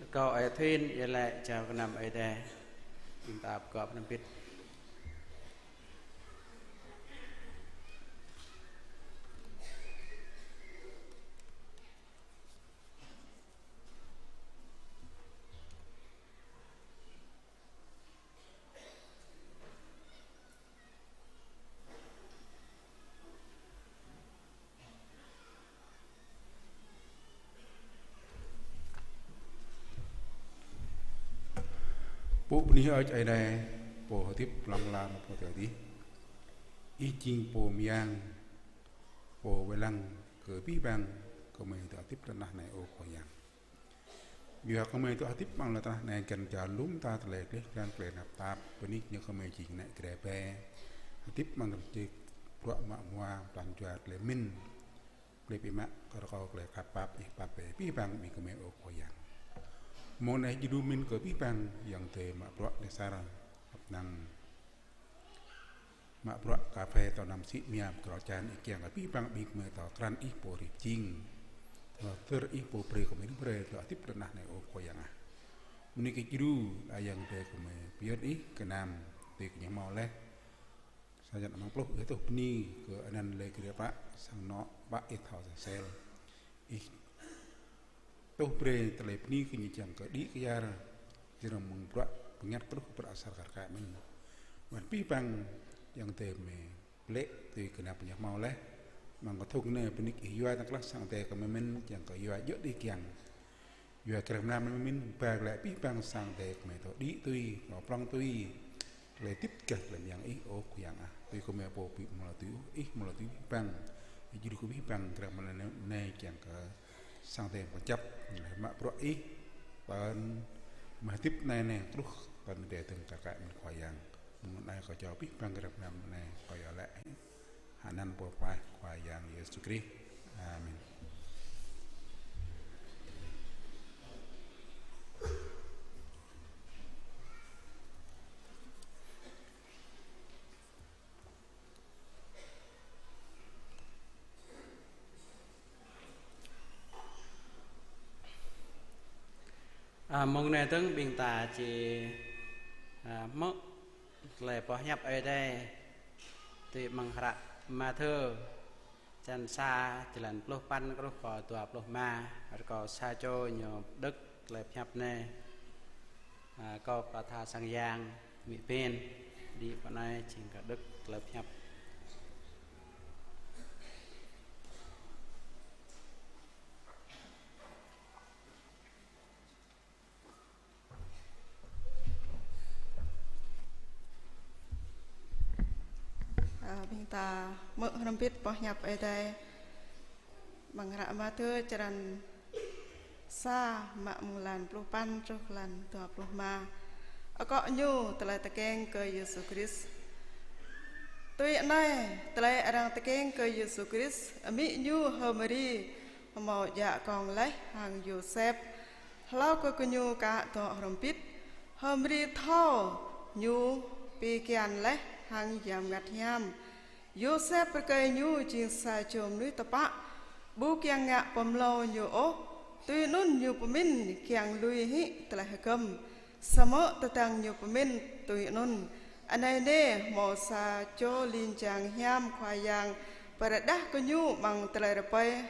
Rơkâo ơi Thuyên iâu laĭ jao gơnam Ơi Adai. Ƀing ta pơgop hrŏm hơbĭt. Pŭ bơni hơơč Ơi Adai, Pô hơdip hlŏng lar pơ tơdơi adih. Ih jing Pô mơyang, Pô wai lăng kơ abih bang gơmơi dŏ hơdip tơnah anai, ơ Khua Yang. Yua gơmơi dŏ hơdip amăng lŏn tơnah anai găn jao lŏm ta tơlơi gleh glan, tơlơi tơnap tap, bơni ñu gơmơi jing ană Jrai ƀe. Hơdip amăng kơnơ̆ng jĕ bruă mă hmua, pran jua tơlơi mĭn. Tơlơi biă mă kơ rơkâo tơlơi khăp pap Ih pap brơi abih bang ƀing gơmơi, ơ Khua Yang. Mông anai djru mĭn kơ abih bang ayŏng adơi mă bruă dêh asar, ăp Năng mă bruă kơphê tơ anăm sĭ mia pơkro čan, ih kiăng kơ abih bang ƀing gơmơi tơ krăn ih pô rĭm čĭng. Tơ tơr ih pô brơi kơ gơmơi brơi tơ hơdip tơnah anai ơ Khua Yang ah. Mơ̆ng anai kơ djru, Yang Adai gơmơi pơyơr ih gơnam tui kơ ñu hmâo laih. Sa črăn amăng pluh, ih tuh bơni kơ anăn lĕ kơ rơpa, sang anŏ pă ih thâo sel. Ih tuh brơi tơlơi bơni kơ ñu kiăng kơ đĭ kyar, jơnum mơ̆ng bruă pơngăt kơ bruă asar kar kaĭ mơ̆n. Wơ̆t abih bang Yang Adai mơ̆ plĕ tui kơ anăp ñu hmâo laih. Amăng kơthŭng anai bơni kơ ih yua tơ̆ng klah sang Adai kơ mơ̆n kiăng kơ yua djơ̆ đĭ kiăng. Yua krem nam mơ̆n ba glaĭ abih bang sang Adai kơ mơi tơ đĭ tui, tơ prŏng tui. Tơlơi hơdip gah tơlơi mơyang ih ơ Khua Yang ah. Tui kơ mơi pô ƀu mơ̆ tui ôh, ih mơ̆ tui abih bang. Ih djru kơ abih bang krem nam anai kiăng kơ sang Adai pơčăp, mă bruă ih, pơ̆n mă hơdip anai anai truh pơ̆n Adai tơ̆ng kar kaĭ mơ̆n Khua Yang. Mơ̆ng anai kâo čô abih bang krem nam anai kâo yua laih. Hơnăn pô pơklaih Khua Yang Yêsu Krist. Amen. Ơ, mơ̆ng anai tơ̆ng ƀing ta či, ơ, hmư̆ tơlơi pơhiăp Ơi Adai tui amăng hră Mathiơ, črăn sa, jơlan pluh păn truh pơ dua pluh rơma, rơkâo sa čô ñu đŏk tơlơi pơhiăp anai. Ơ, kâo pơtha sang Yang, mĭ pên, đĭ pơ anai jing kơ đŏk tơlơi pơhiăp. Ơ, ƀing ta hmư̆ hrŏm hơbĭt pơhiăp Ơi Adai amăng hră Mathiơ črăn sa, mă mơ̆ng lan pluh păn truh lan dua pluh rơma. Akŏ ñu tơlơi tơkeng kơ Yêsu Krist. Tui anai, tơlơi arăng tơkeng kơ Yêsu Krist, amĭ ñu H'Mari, hmâo djă kông laih hăng Yôsep. Hlâo kơ gơñu ka dŏ hrŏm hơbĭt, H'Mari thâo ñu pi kian laih hăng Yang Bơngăt Hiam. Yôsep rơkơi ñu jing sa čô mơnuih tơpă, ƀu kiăng ngă pơmlâo ñu ôh, tui anŭn ñu pơmĭn kiăng lui hĭ tơlơi hơgŏm. Samơ̆ tơdang ñu pơmĭn tui anŭn, anai nê hmâo sa čô ling jang hiam Khua Yang pơrơđah kơ ñu amăng tơlơi rơpơi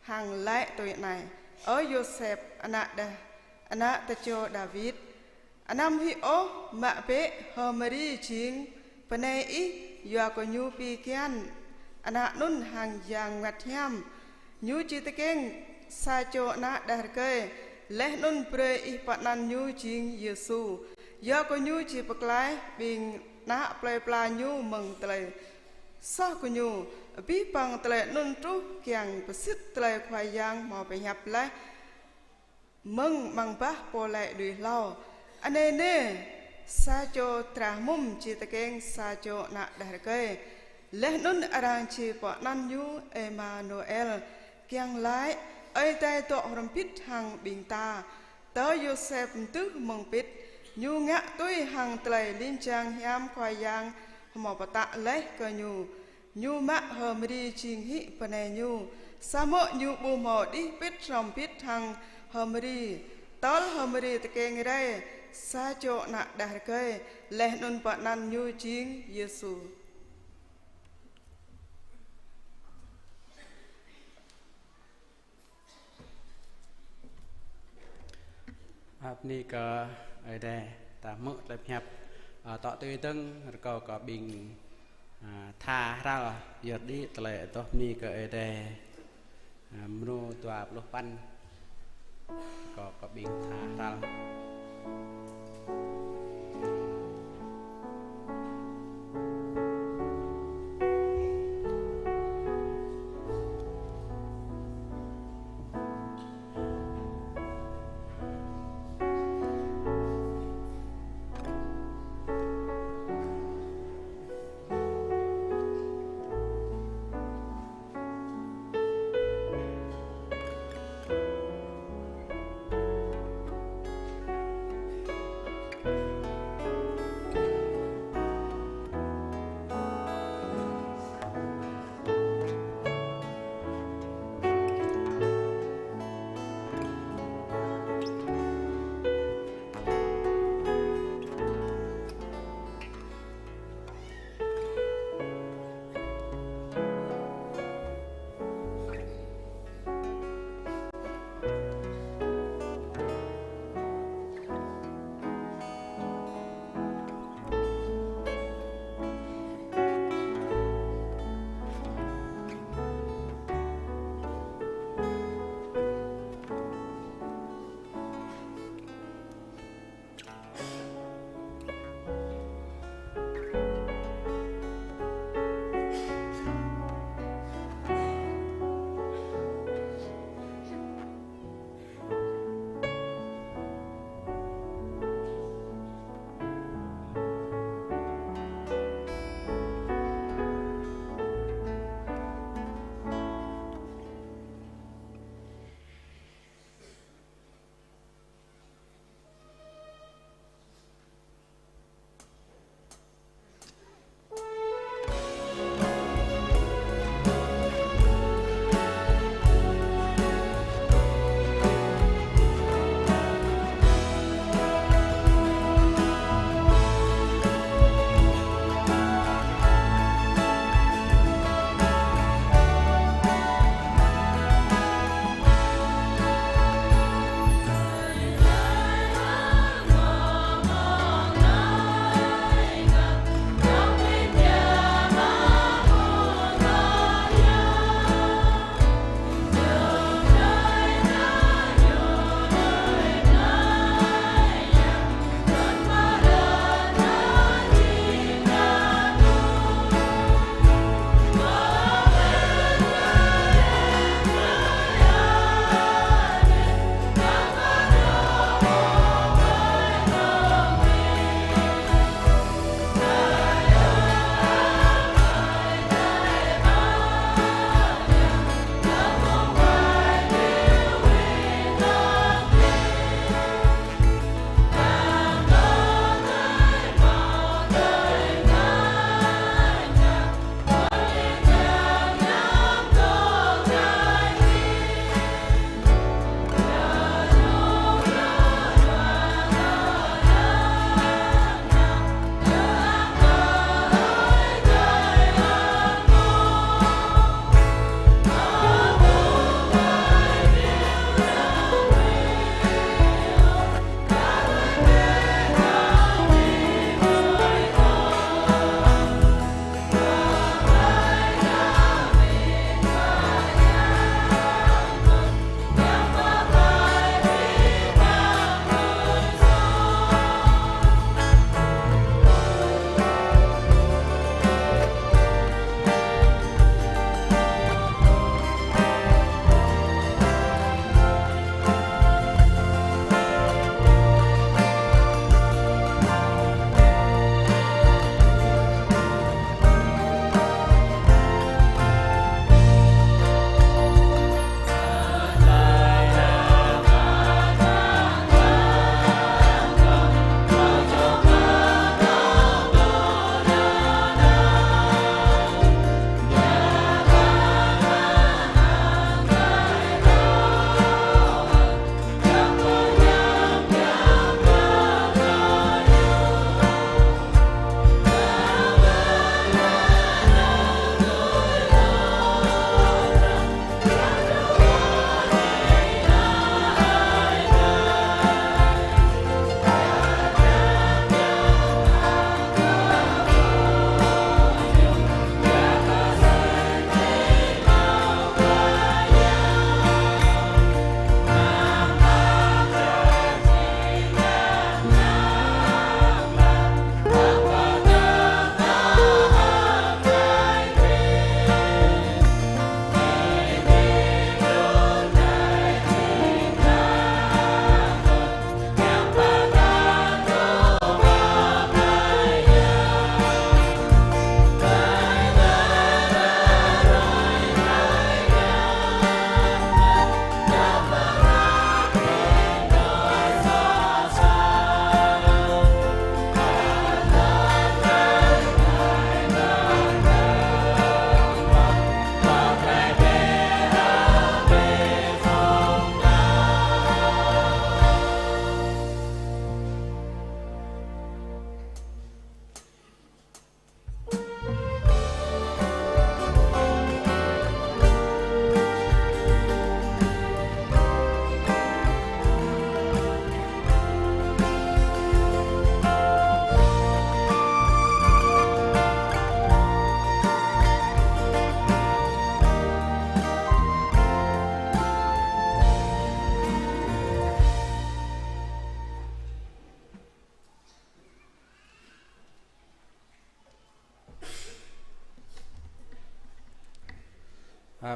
hăng laĭ tui anai: Ơ Yôsep, ană đah, ană tơčô Dawid, anăm hĭ ôh mă bĕ H'Mari jing bơnai ih, yua kơ ñu pi kian ană anŭn hăng Yang Bơngăt Hiam. Ñu či tơkeng sa čô ană đah rơkơi, laih anŭn brơi ih pơanăn ñu jing Yêsu, yua kơ ñu či pơklaih ƀing ană plơi pla ñu mơ̆ng tơlơi soh gơñu. Abih bang tơlơi anŭn truh kiăng pơsĭt tơlơi Khua Yang hmâo pơhiăp laih mơ̆ng amăng bah pô laĭ lui hlâo. Anai nê, sa čô dra hmŭm či tơkeng sa čô ană đah rơkơi. Laih anŭn arăng či pơanăn ñu Emanuel, kiăng laĭ: Ơi Adai dŏ hrŏm hơbĭt hăng ƀing ta. Tơ Yôsep mơdưh mơ̆ng pĭt, ñu ngă tui hăng tơlơi ling jang hiam Khua Yang hmâo pơtă laih kơ ñu. Ñu mă H'Mari jing hĭ bơnai ñu, samơ̆ ñu ƀu hmâo đih pĭt hrŏm hơbĭt hăng H'Mari, tơl H'Mari tơkeng rai sa čô ană đah rơkơi, laih anŭn pơanăn ñu jing Yêsu. Ơ, bơni kơ Ơi Adai, ta hmư̆ tơlơi pơhiăp, ơ, tŏ tui dơ̆ng, rơkâo kơ ƀing, ơ, tha hrăl, yơr đĭ tơlơi adoh bơni kơ Ơi Adai, ơ, mrô dua pluh păn, rơkâo kơ ƀing tha hrăl.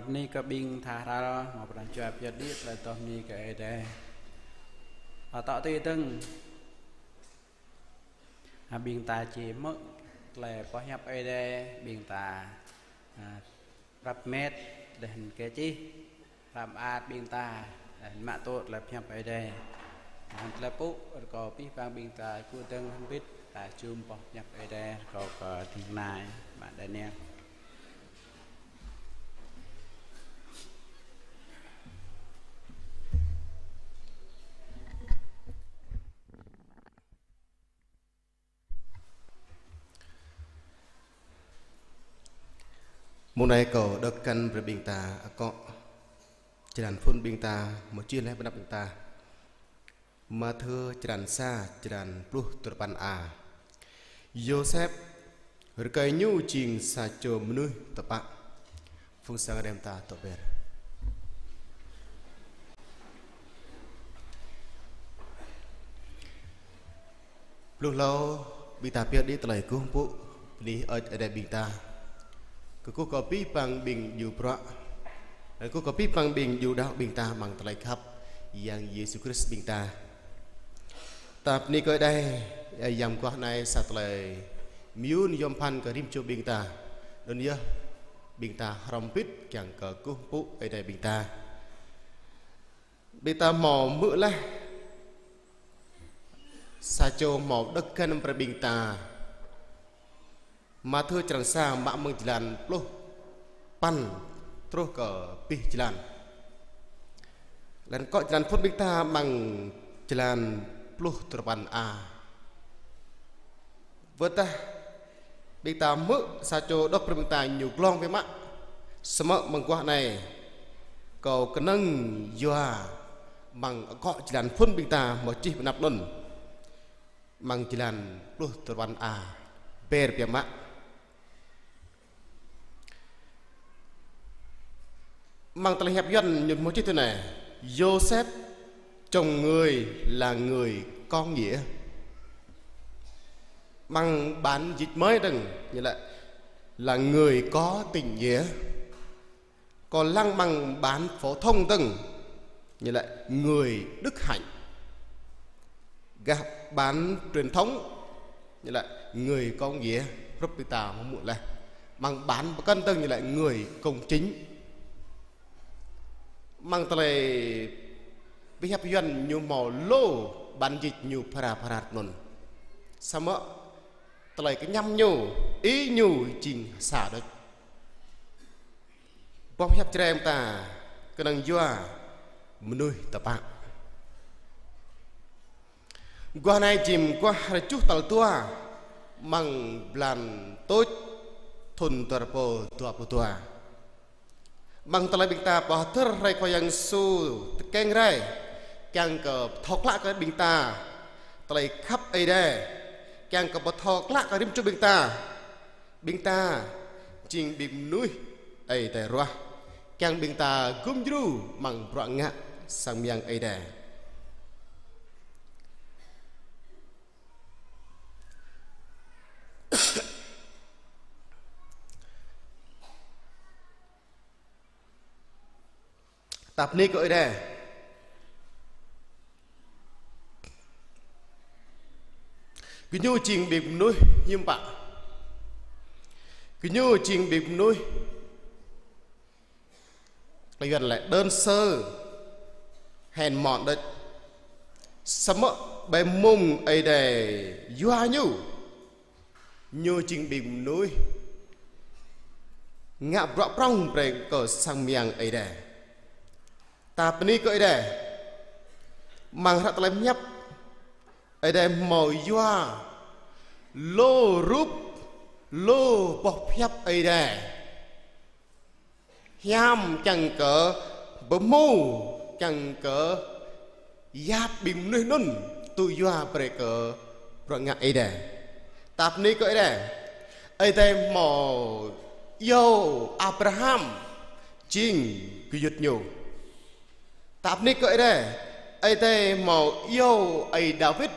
Bơni kơ ƀing tha hrăl, hmâo pran jua pơyơr đĭ tơlơi tŏ bơni kơ Ơi Adai. Atŏ tui dơ̆ng, a, ƀing ta či hmư̆ tơlơi pơhiăp Ơi Adai, ƀing ta, a, prăp met, laih anŭn kơ čih, hrăm mơak ƀing ta, laih anŭn mă tŭ tơlơi pơhiăp Ơi Adai. Laih anŭn tơlơi pŭ, rơkâo abih bang ƀing ta kơkuh dơ̆ng hrŏm hơbĭt, ta jum boh pơhiăp Ơi Adai, rơkâo kơ ding kơna, mă Daniel. Mông anai kâo đŏk kăn brơi ƀing ta akŏ jơlan phŭn ƀing ta, hmâo čih laih ƀơi anăp ƀing ta. Mathiơ črăn sa, črăn pluh duapăn a. Yôsep, rơkơi ñu jing sa čô mơnuih tơpă. Phung sang rem ta tŏ ber. Pluh hlâo ƀing ta pơyơr đĭ tơlơi kơkuh pơpŭ bơni Ơi Adai ƀing ta. Kơkuh kơ abih bang ƀing djru bruă. Kơkuh kơ abih bang ƀing djru đaŏ ƀing ta amăng tơlơi khăp Yang Yêsu Krist ƀing ta. Ta bơni kơ Ơi Adai, ơ, yam mơguah anai sa tơlơi mơyŭn yom pơphan kơ rĭm čô ƀing ta. Anŭn yơh ƀing ta hrŏm hơbĭt kiăng kơ kơkuh pơpŭ Ơi Adai ƀing ta. Ƀing ta hmâo hmư̆ laih sa čô hmâo đŏk kăn brơi ƀing ta. Mathiơ črăn sa mă mơ̆ng jơlan pluh păn truh kơ abih jơlan. Laih anŭn akŏ jơlan phŭn ƀing ta amăng jơlan pluh duapăn a. Wơ̆t tơdah ƀing ta hmư̆ sa čô đŏk brơi ƀing ta ñu glông biă mă. Samơ̆ mơguah anai kâo kơnơ̆ng yua amăng akŏ jơlan phŭn ƀing ta hmâo čih ƀơi anăp anŭn. Amăng jơlan pluh duapăn a, ber biă mă. Amăng tơlơi hiăp Yuan ñu hmâo čih tui anai: Yôsep, chồng người là người có nghĩa. Amăng bản dịch mới dơ̆ng, nghĩa là, là người có tình nghĩa. Kâo lăng amăng bản phổ thông dơ̆ng, nghĩa là người đức hạnh. Gah bản truyền thống, nghĩa là người có nghĩa, hrup ƀing ta hmư̆ laih. Amăng bản pơkŏn dơ̆ng, nghĩa là người công chính. Amăng tơlơi pơhiăp Yuan ñu hmâo lu bản dịch ñu phara phara tui anŭn. Samơ̆ tơlơi kơñăm ñu, ý ñu jing sa đôč. Boh pơhiăp Jrai ƀing ta kơnơ̆ng yua mơnuih tơpă. Mơguah anai jing mơguah rơjuh tal dua amăng blan tuč thŭn dua rơbâo dua pluh dua. Amăng tơlơi ƀing ta pơhơdơr hrơi Khua Yang Yêsu tơkeng rai, kiăng kơ pơthâo klă kơ ƀing ta tơlơi khăp Ơi Adai, kiăng kơ pơthâo klă kơ rĭm čô ƀing ta. Ƀing ta jing ƀing mơnuih Ơi Adai ruah, kiăng ƀing ta gum djru amăng bruă ngă sang mơyang Ơi Adai. Ta bơni kơ Ơi Adai. Gơñu jing ƀing mơnuih hiư̆m pă. Gơñu jing ƀing mơnuih, tơlơi Yuan laĭ đơn sơ, hèn mọn đôč. Samơ̆ ƀơi mông Ơi Adai yua ñu, ñu jing ƀing mơnuih ngă bruă prŏng brơi kơ sang mơyang Ơi Adai. Ta bơni kơ Ơi Adai. Amăng hră tơlơi pơhiăp, Ơi Adai hmâo yua lu rup, lu boh pơhiăp Ơi Adai hiam kiăng kơ pơhmu, kiăng kơ yap ƀing mơnuih anŭn tŭ yua brơi kơ bruă ngă Ơi Adai. Ta bơni kơ Ơi Adai. Ơi Adai hmâo iâu Abraham jing gơyut ñu. Ta bơni kơ Ơi Adai. Ơi Adai hmâo iâu ơi Dawid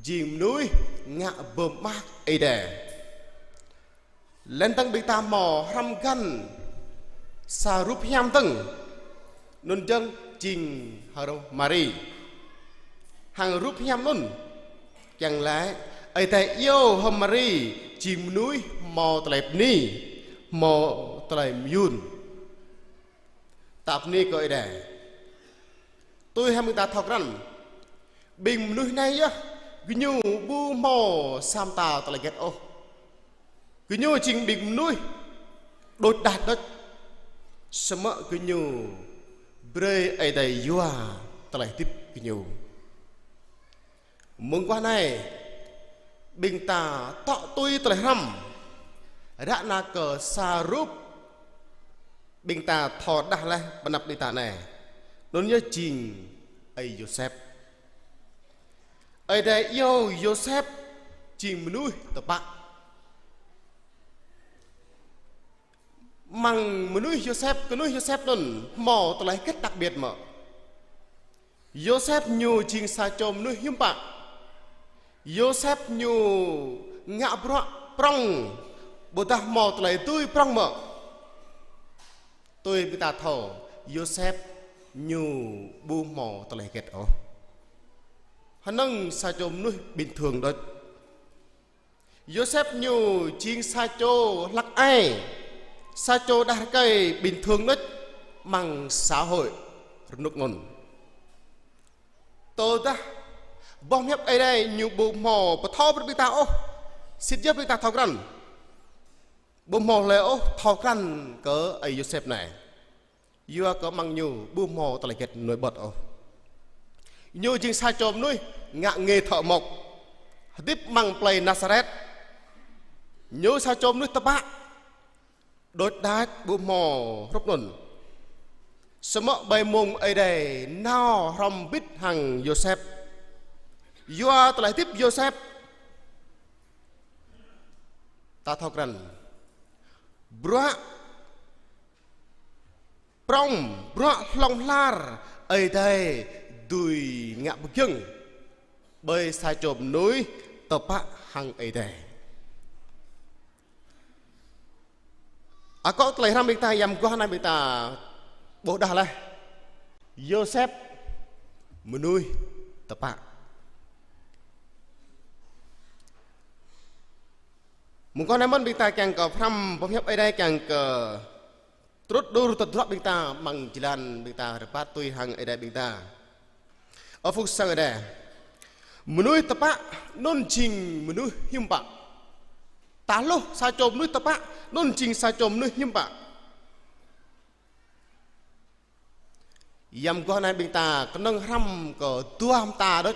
jing mơnuih ngă pơmơak Ơi Adai. Laih dơ̆ng ƀing ta hmâo hrăm găn sa rup hiam dơ̆ng, anŭn dơ̆ng jing hơrơ̆ Mari. Hăng rup hiam anŭn, kiăng laĭ, Ơi Adai iâu hơmari jing mơnuih hmâo tơlơi bơni, hmâo tơlơi mơyŭn. Ta bơni kơ Ơi Adai. Tui hăng ƀing ta thâo krăn, ƀing mơnuih anai yơh, gơñu ƀu hmâo sa mơta tơlơi hơget ôh. Gơñu jing ƀing mơnuih đôč đač đôč. Samơ̆ gơñu brơi Ơi Adai yua tơlơi hơdip gơñu. Mơguah anai, ƀing ta tŏ tui tơlơi hrăm, ră anai kơ sa rup ƀing ta thâo đah laih ƀơi anăp ƀing ta anai. Anŭn yơh jing ơi Yôsep. Ơi Adai iâu Yôsep jing mơnuih tơpă. Amăng mơnuih Yôsep, kơnuih Yôsep anŭn hmâo tơlơi hơget đặc biệt mơ̆? Yôsep ñu jing sa čô mơnuih hiư̆m pă. Yôsep ñu ngă bruă prŏng, ƀôdah hmâo tơlơi dưi prŏng mơ̆? Tui ƀing ta thâo, Yôsep ñu ƀu hmâo tơlơi hơget ôh. Hơnơ̆ng sa čô mơnuih bình thường đôč. Yôsep ñu jing sa čô hlăk ai, sa čô đah rơkơi bình thường đôč amăng xã hội rơnŭk anŭn. Tơdah boh hiăp Ơi Adai ñu ƀu hmâo pơthâo brơi ƀing ta ôh, sĭt yơh ƀing ta thâo krăn. Ƀu hmâo hlơi ôh thâo krăn kơ ơi Yôsep anai. Yua kơ amăng ñu ƀu hmâo tơlơi hơget nổi bật ôh. Ñu jing sa čô mơnuih ngă nghề thợ mộc, hơdip amăng plơi Nasaret. Ñu sa čô mơnuih tơpă, đôč đač ƀu hmâo hrup anŭn. Samơ̆ ƀơi mông Ơi Adai nao hrŏm hơbĭt hăng Yôsep. Yua tơlơi hơdip Yôsep, ta thâo krăn bruă prŏng, bruă hlŏng lar Ơi Adai dưi ngă pơgiŏng ƀơi sa čô mơnuih tơpă hăng Ơi Adai. Akŏ tơlơi hrăm ƀing ta, yam mơguah anai ƀing ta ƀuh đah laih. Yôsep mơnuih tơpă. Mơguah anai mơ̆n ƀing ta kiăng kơ pơhrăm boh hiăp Ơi Adai kiăng kơ trŭt đur tơdruă ƀing ta amăng jơlan ƀing ta rơbat tui hăng Ơi Adai ƀing ta. Ơ phung sang Ơi Adai. Mơnuih tơpă anŭn jing mơnuih hiư̆m pă. Ta hluh sa čô mơnuih tơpă anŭn jing sa čô mơnuih hiư̆m pă. Yam mơguah anai ƀing ta kơnơ̆ng hrăm kơ dua mơta đôč.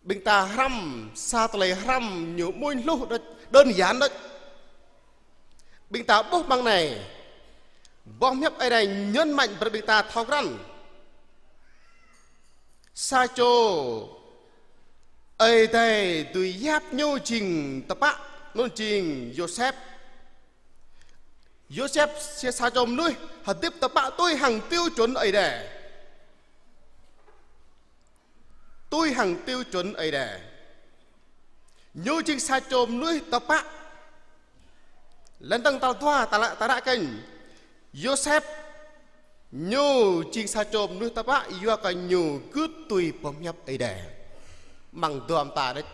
Ƀing ta hrăm sa tơlơi hrăm ñu mơñum hluh đôč, đơn giản đôč. Ƀing ta ƀuh amăng anai, boh hiăp Ơi Adai nhấn mạnh brơi ƀing ta thâo krăn. Sa čô Ơi Adai dưi yap ñu jing tơpă, anŭn jing Yôsep. Yôsep jing sa čô mơnuih hơdip tơpă tui hăng tiêu chuẩn Ơi Adai. Tui hăng tiêu chuẩn Ơi Adai. Ñu jing sa čô mơnuih tơpă. Lŏn tơ̆ng tal dua ta ră, ta ră kơnh. Yôsep ñu jing sa čô mơnuih tơpă yua kơ ñu gưt tui boh hiăp Ơi Adai. Amăng dua mơta đôč.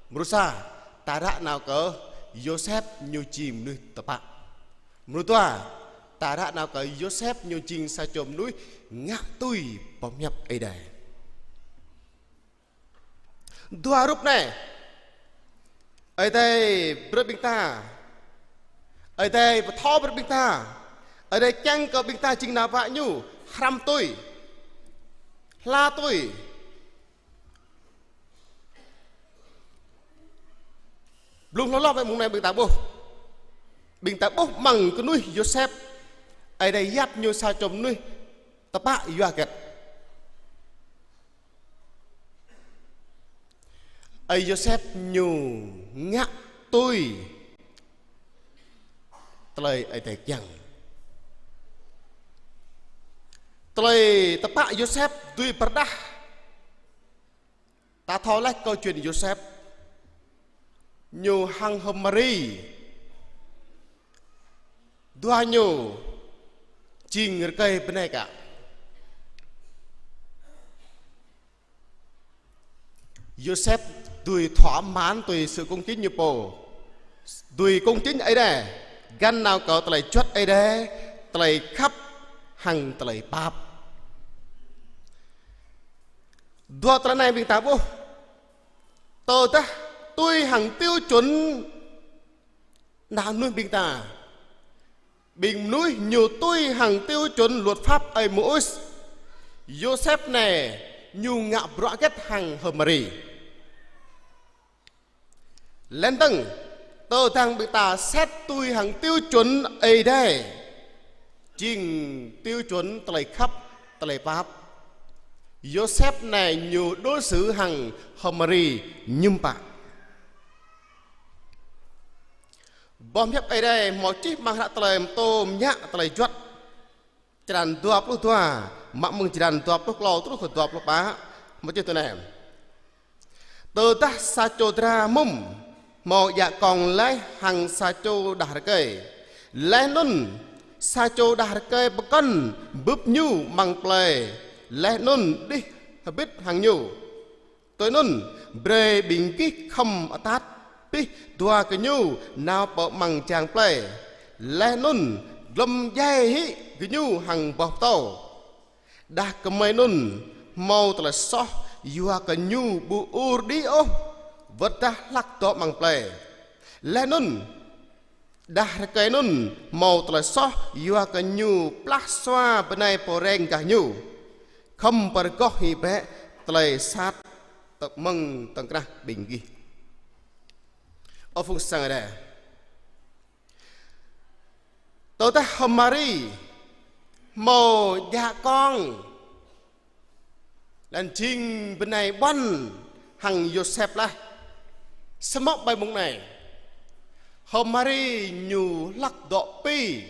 Mrô sa, ta ră nao kơ Yôsep ñu jing mơnuih tơpă. Mrô dua, ta ră nao kơ Yôsep ñu jing sa čô mơnuih ngă tui boh hiăp Ơi Adai. Dua rup anai, Ơi Adai brơi ƀing ta, Ơi Adai pơthâo brơi ƀing ta, Ơi Adai kiăng kơ ƀing ta jing ană bă ñu, hrăm tui, hla tui. Blung hloh hloh mơ̆ng anai ƀing ta ƀuh. Ƀing ta ƀuh amăng kơnuih Yôsep, Ơi Adai yap ñu sa čô mơnuih tơpă yua hơget. Ơi Yôsep ñu ngă tui tơlơi Ơi Adai kiăng. Tơlơi tơpă Yôsep dưi pơrơđah. Ta thâo laih câu chuyện Yôsep. Ñu hăng hơmari. Dua ñu jing rơkơi bơnai kă. Yôsep dưi thỏa mãn tui sự công chính ñu pô. Dưi công chính Ơi Adai, găn nao kơ tơlơi juăt Ơi Adai, tơlơi khăp hăng tơlơi pap. Dua tơlơi anai ƀing ta ƀuh. Tơdah tui hăng tiêu chuẩn ană mơnuih ƀing ta. Ƀing mơnuih ñu tui hăng tiêu chuẩn luật pháp Ơi Môis. Yôsep anai ñu ngă bruă hơget hăng H'Mari. Lĕn dơ̆ng, tơdang ƀing ta sĕt tui hăng tiêu chuẩn Ơi Adai. Jing tiêu chuẩn tơlơi khăp, tơlơi pap. Yôsep anai ñu đối xử hăng H'Mari hiư̆m pă. Boh hiăp Ơi Adai hmâo čih amăng hră Tơlơi Pơtô Mơñă Tơlơi Juăt. Črăn dua pluh dua, mă mơ̆ng črăn dua pluh klâo truh kơ dua pluh pă, hmâo čih tui anai. Tơdah sa čô dra mŭm, hmâo djă kông laih hăng sa čô đah rơkơi. Laih anŭn, sa čô đah rơkơi pơkŏn bưp ñu amăng plơi, laih anŭn đih hơbĭt hăng ñu. Tui anŭn, brơi ƀing gih khŏm atăt, pih dua gơñu nao pơ amăng jang plơi. Laih anŭn, glŏm djai hĭ gơñu hăng boh pơtâo. Đah kơmơi anŭn, hmâo tơlơi soh, yua kơ ñu ƀu ur đĭ ôh, wơ̆t dah hlak dŏ amăng plơi. Laih anŭn, đah rơkơi anŭn hmâo tơlơi soh yua kơ ñu plah sua bơnai pô reng gah ñu. Khŏm pơrơgoh hĭ bĕ tơlơi sat tơ mơ̆ng tơ̆ng krah ƀing gih. Ơ phung sang Ơi Adai. Tơdah H'Mari hmâo djă kông lĕn jing bơnai ƀuăn hăng Yôsep laih. Samơ̆ ƀơi mông anai, H'Mari ñu hlak dŏ pi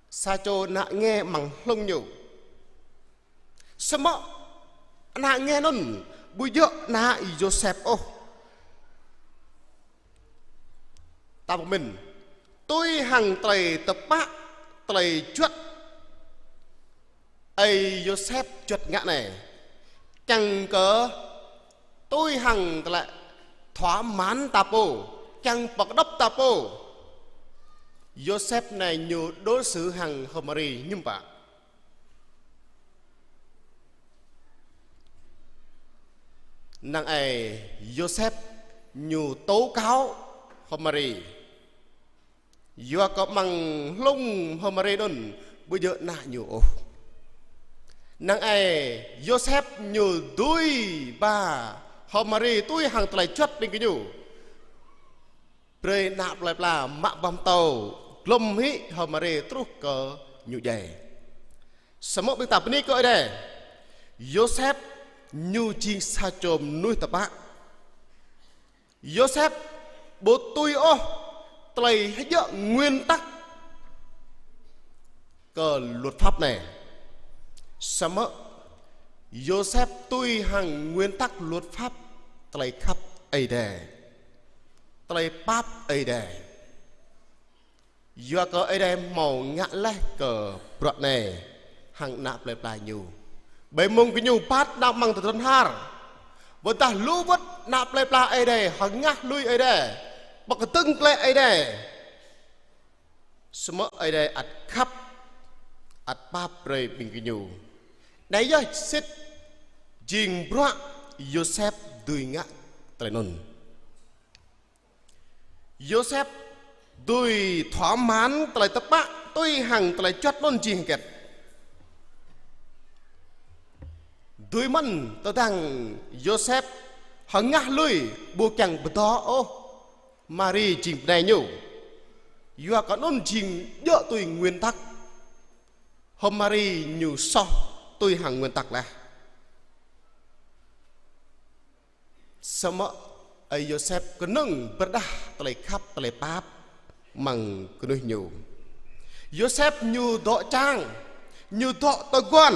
sa čô ană nge amăng hlung ñu. Samơ̆ ană nge anŭn ƀu djơ̆ ană Yôsep ôh. Ta pơmĭn, tui hăng tơlơi tơpă, tơlơi juăt Ơi Yôsep juăt ngă anai, kiăng kơ tui hăng tơlơi thỏa mãn ta pô, kiăng pơkơdŏp ta pô. Yôsep anai ñu đối xử hăng H'Mari hiư̆m pă. Năng ai Yôsep ñu tố cáo H'Mari. Yua kơ amăng hlung H'Mari anŭn ƀu djơ̆ ană ñu ôh. Năng ai Yôsep ñu dưi ba H'Mari tui hăng tơlơi juăt ƀing gơñu. Brơi ană plơi pla mă boh pơtâo glŏm hĭ H'Mari truh kơ ñu djai. Samơ̆ ƀing ta bơni kơ Ơi Adai. Yôsep ñu jing sa čô mơnuih tơpă. Yôsep ƀu tui ôh tơlơi hơjơ̆ nguyên tắc kơ luật pháp anai. Samơ̆ Yôsep tui hăng nguyên tắc luật pháp tơlơi khăp Ơi Adai, tơlơi pap Ơi Adai. Yua kơ Ơi Adai hmâo ngă laih kơ bruă anai hăng ană plơi pla ñu. Ƀơi mông gơñu phat nao amăng tơdron har. Wơ̆t dah lu wơ̆t ană plơi pla Ơi Adai, hơngah lui Ơi Adai, pơkơdơ̆ng plơi Ơi Adai. Samơ̆ Ơi Adai ăt khăp, ăt pap brơi ƀing gơñu. Anai yơh sĭt jing bruă Yôsep dưi ngă tơlơi anŭn. Yôsep dưi thỏa mãn tơlơi tơpă tui hăng tơlơi juăt anŭn jing hơget. Dưi mơ̆n tơdang Yôsep hơngah lui ƀu kiăng pơtô ôh Mari jing bơnai ñu. Yua kơ anŭn jing djơ̆ tui nguyên tắc. H'Mari ñu soh tui hăng nguyên tắc laih. Samơ̆ ơi Yôsep kơnơ̆ng pơrơđah tơlơi khăp tơlơi pap amăng kơnuih ñu. Yôsep ñu dŏ čang, ñu dŏ tơguan,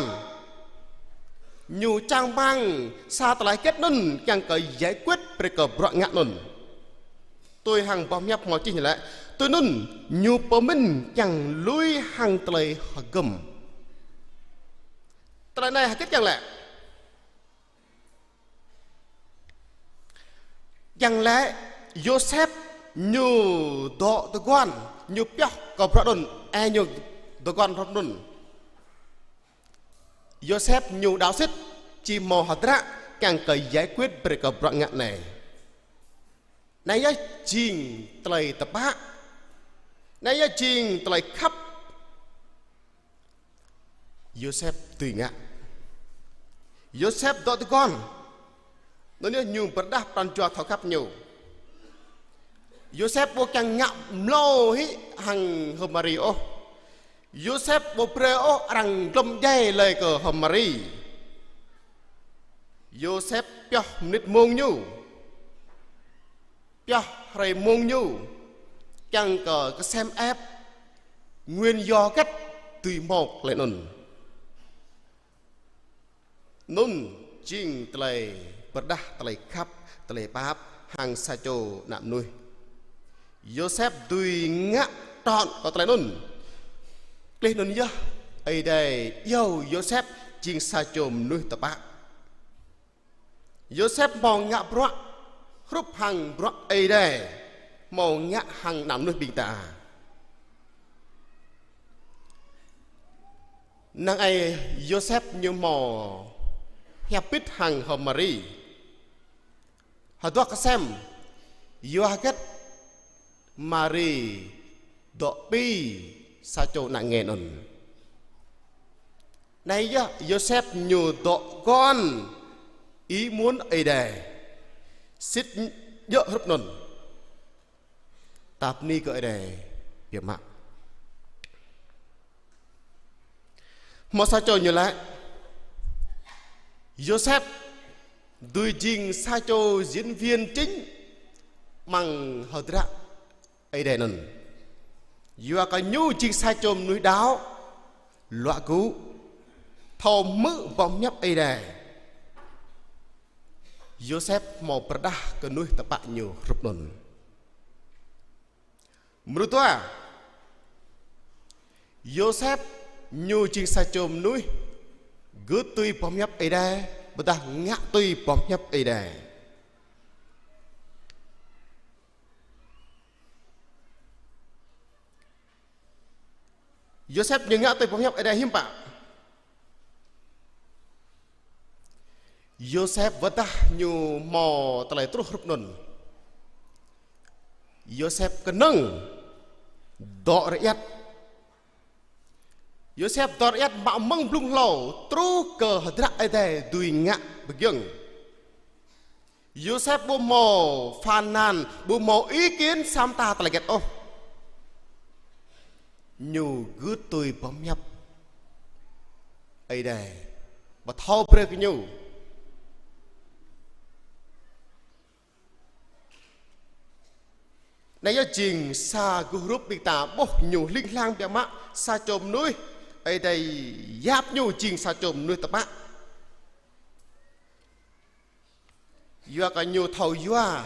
ñu čang rơmang sa tơlơi hơget anŭn kiăng kơ giải quyết brơi kơ bruă ngă anŭn. Tui hăng boh hiăp hmâo čih ñu laĭ, Tui anŭn ñu pơmĭn kiăng lui hăng tơlơi hơgŏm. Tơlơi anai hơget kiăng lĕ? Kiăng lĕ Yôsep ñu dŏ tơguan, ñu pioh kơ bruă anŭn, ơ, ñu tơguan hrup anŭn. Yôsep ñu đaŏ sĭt, či hmâo hơdră kiăng kơ giải quyết brơi kơ bruă ngă anai. Anai yơh jing tơlơi tơpă. Anai yơh jing tơlơi khăp. Yôsep tui ngă. Yôsep dŏ tơguan. Anŭn yơh ñu pơrơđah pran jua thâo khăp ñu. Yôsep ƀu kiăng ngă mlâo hĭ hăng H'Mari ôh. Yôsep ƀu brơi ôh arăng glŏm djai lơi kơ H'Mari. Yôsep pioh mơnit mông ñu, pioh hrơi mông ñu, kiăng kơ kơsem ĕp nguyên do hơget dưi hmâo tơlơi anŭn. Anŭn jing tơlơi pơrơđah tơlơi khăp, tơlơi pap hăng sa čô ană mơnuih. Yôsep dưi ngă trọn kơ tơlơi anŭn. Klih anŭn yơh Ơi Adai iâu Yôsep jing sa čô mơnuih tơpă. Yôsep hmâo ngă bruă hrup hăng bruă Ơi Adai hmâo ngă hăng ană mơnuih ƀing ta. Năng ai Yôsep ñu hmâo hiăp bit hăng H'Mari. Hơduah kơsem, yua hơget Mari dŏ pi sa čô ană nge anŭn. Anai yơh Yôsep ñu dŏ guan ih muôn Ơi Adai. Sĭt djơ̆ hrup anŭn. Ta bơni kơ Ơi Adai biă mă. Hmâo sa čô ñu laĭ, Yôsep dưi jing sa čô diễn viên chính amăng hơdră Ơi Adai anŭn. Yua kơ ñu jing sa čô mơnuih đaŏ, luă gŭ, thâo hmư̆ boh hiăp Ơi Adai. Yôsep hmâo pơrơđah kơ mơnuih tơpă ñu hrup anŭn. Mrô dua, Yôsep ñu jing sa čô mơnuih gưt tui boh hiăp Ơi Adai, ƀôdah ngă tui boh hiăp Ơi Adai. Yôsep ñu ngă tui boh hiăp Ơi Adai hiư̆m pă? Yôsep wơ̆t dah ñu hmâo tơlơi truh hrup anŭn, Yôsep kơnơ̆ng dŏ rơiăt. Yôsep dŏ rơiăt mă mơ̆ng blung hlâo truh kơ hơdră Ơi Adai dưi ngă pơgiŏng. Yôsep ƀu hmâo phàn nàn, ƀu hmâo ý kiến sa mta tơlơi hơget ôh. Ñu gưt tui boh hiăp Ơi Adai pơthâo brơi kơ ñu. Anai yơh jing sa gŭ hrup ƀing ta ƀuh ñu hling hlang biă mă, sa čô mơnuih Ơi Adai yap ñu jing sa čô mơnuih tơpă. Yua kơ ñu thâo yua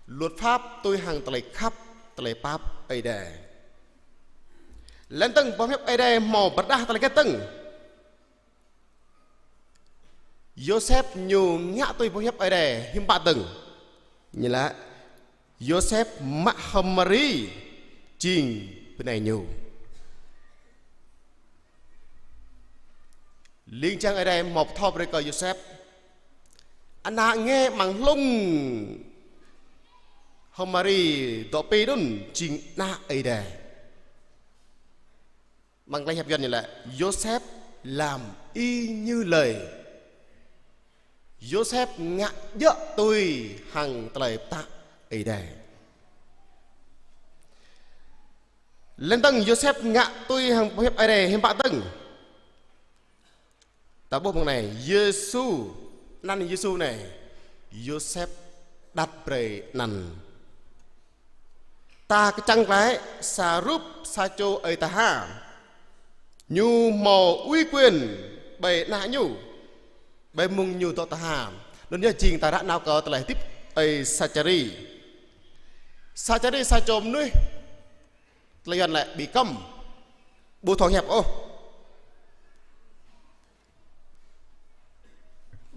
luật pháp tui hăng tơlơi khăp, tơlơi pap Ơi Adai. Lĕ tơ̆ng boh hiăp Ơi Adai hmâo pơrơđah tơlơi hơget tơ̆ng. Yôsep ñu ngă tui boh hiăp Ơi Adai hiư̆m pă dơ̆ng. Ñu laĭ Yôsep mă H'Mari jing bơnai ñu. Ling jang Ơi Adai hmâo pơthâo brơi kơ Yôsep. Ană nge amăng hlung H'Mari dŏ pi anŭn jing ană Ơi Adai. Amăng tơlơi hiăp Yuan ñu laĭ, Yôsep làm y như lời. Yôsep ngă djơ̆ tui hăng tơlơi pơtă Ơi Adai. Lĕ tơ̆ng Yôsep ngă tui hăng boh hiăp Ơi Adai hiư̆m pă dơ̆ng. Ta ƀuh mơ̆ng anai, Yêsu, anăn Yêsu anai, Yôsep đặt brơi anăn. Ta kơčăng glaĭ sa rup sa čô ơi taha. Ñu hmâo ủy quyền ƀơi ană ñu, ƀơi mông ñu dŏ taha. Anŭn yơh jing ta ră nao kơ tơlơi hơdip ơi Sachari. Sa čô ri sa čô mơnuih, tơlơi Yuan lĕ ƀu kŏm, ƀu thâo hiăp ôh.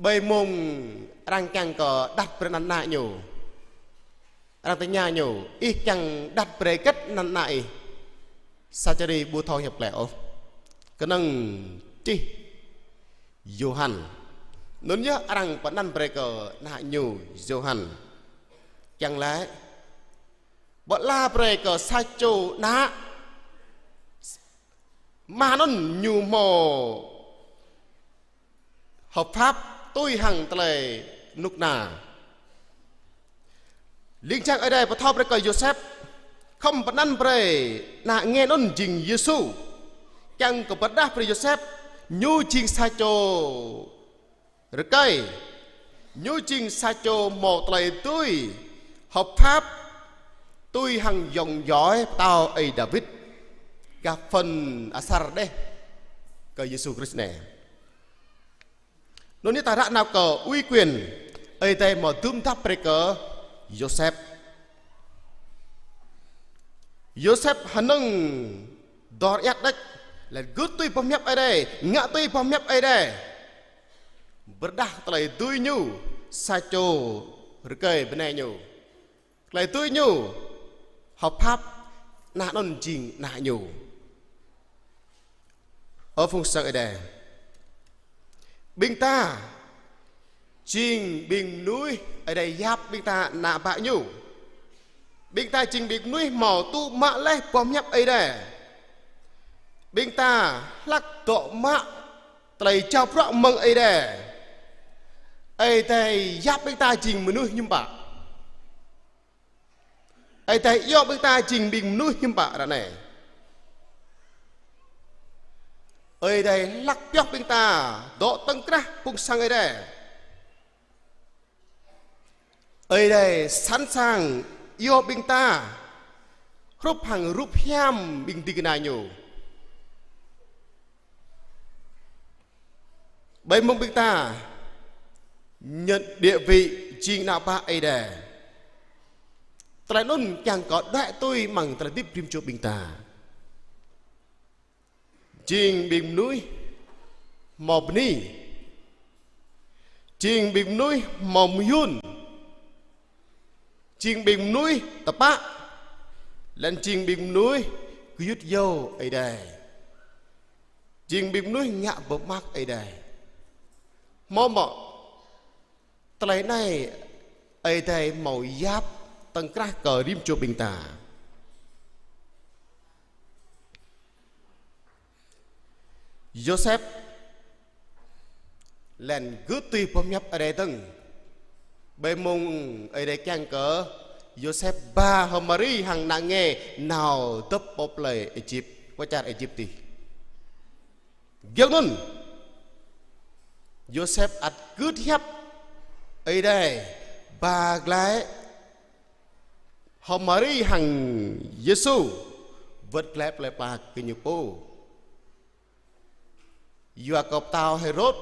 Ƀơi mông arăng kiăng kơ đăt brơi anăn ană ñu, arăng tơña ñu: "Ih kiăng đăt brơi hơget anăn ană ih?" Sa čô ri ƀu thâo hiăp glaĭ ôh, kơnơ̆ng čih Yôhan. Anŭn yơh arăng pơanăn brơi kơ ană ñu Yôhan. Kiăng laĭ: "Ƀu lăi brơi kơ sa čô ană, mơ̆ng anŭn ñu hmâo hợp pháp tui hăng tơlơi rơnŭk rơna." Ling jang Ơi Adai pơthâo brơi kơ Yôsep, khŏm pơanăn brơi ană nge anŭn jing Yêsu, kiăng kơ pơrơđah brơi Yôsep, ñu jing sa čô rơkơi, ñu jing sa čô hmâo tơlơi dưi hợp pháp tui hăng dòng dõi pơtao Ơi Dawid, gah phần asar đeh kơ Yêsu Krist anai. Anŭn yơh ta ră nao kơ uy quyền Ơi Adai hmâo dưm dăp brơi kơ Yôsep. Yôsep hơnơ̆ng dor iăt đĕč, laih gưt tui boh pơhiăp Ơi Adai, ngă tui boh pơhiăp Ơi Adai. Pơrơđah tơlơi dưi ñu, sa čô rơkơi bơnai ñu. Tơlơi dưi ñu hợp pháp, ană anŭn jing ană ñu. Ơ phung sang Ơi Adai, ƀing ta jing ƀing mơnuih Ơi Adai yap ƀing ta ană bă ñu. Ƀing ta jing ƀing mơnuih hmâo tŭ mă laih boh pơhiăp Ơi Adai. Ƀing ta hlak dŏ mă tơlơi jao bruă mơ̆ng Ơi Adai. Ơi Adai yap ƀing ta jing mơnuih hiư̆m pă? Ơi Adai iâu ƀing ta jing ƀing mơnuih hiư̆m pă ră anai? Ơi Adai hlak pioh ƀing ta dŏ tŏng krah phung sang Ơi Adai. Ơi Adai sẵn sàng iâu ƀing ta hrup hăng rup hiam ƀing ding kơna ñu. Ƀơi mông ƀing ta nhận địa vị jing ană bă Ơi Adai, tơlơi anŭn kiăng kơ đuaĭ tui amăng tơlơi hơdip rĭm čô ƀing ta. Jing ƀing mơnuih hmâo bơni, jing ƀing mơnuih hmâo mơyŭn, jing ƀing mơnuih tơpă, laih anŭn jing ƀing mơnuih gơyut iâu Ơi Adai, jing ƀing mơnuih ngă pơmơak Ơi Adai. Hmâo mơ̆ tơlơi anai Ơi Adai hmâo yap tŏng krah kơ rĭm čô ƀing ta? Yôsep laih anŭn gưt tui boh pơhiăp Ơi Adai dơ̆ng. Ƀơi mông Ơi Adai kiăng kơ Yôsep ba hăng Mari hăng ană nge nao dŏp pơ plơi Êjip, pơ čar Êjip adih. Giŏng anŭn, Yôsep ăt gưt hiăp Ơi Adai ba glaĭ hăng Mari hăng Yêsu wơ̆t glaĭ plơi pla kơ ñu pô. Yua kơ pơtao Hêrôd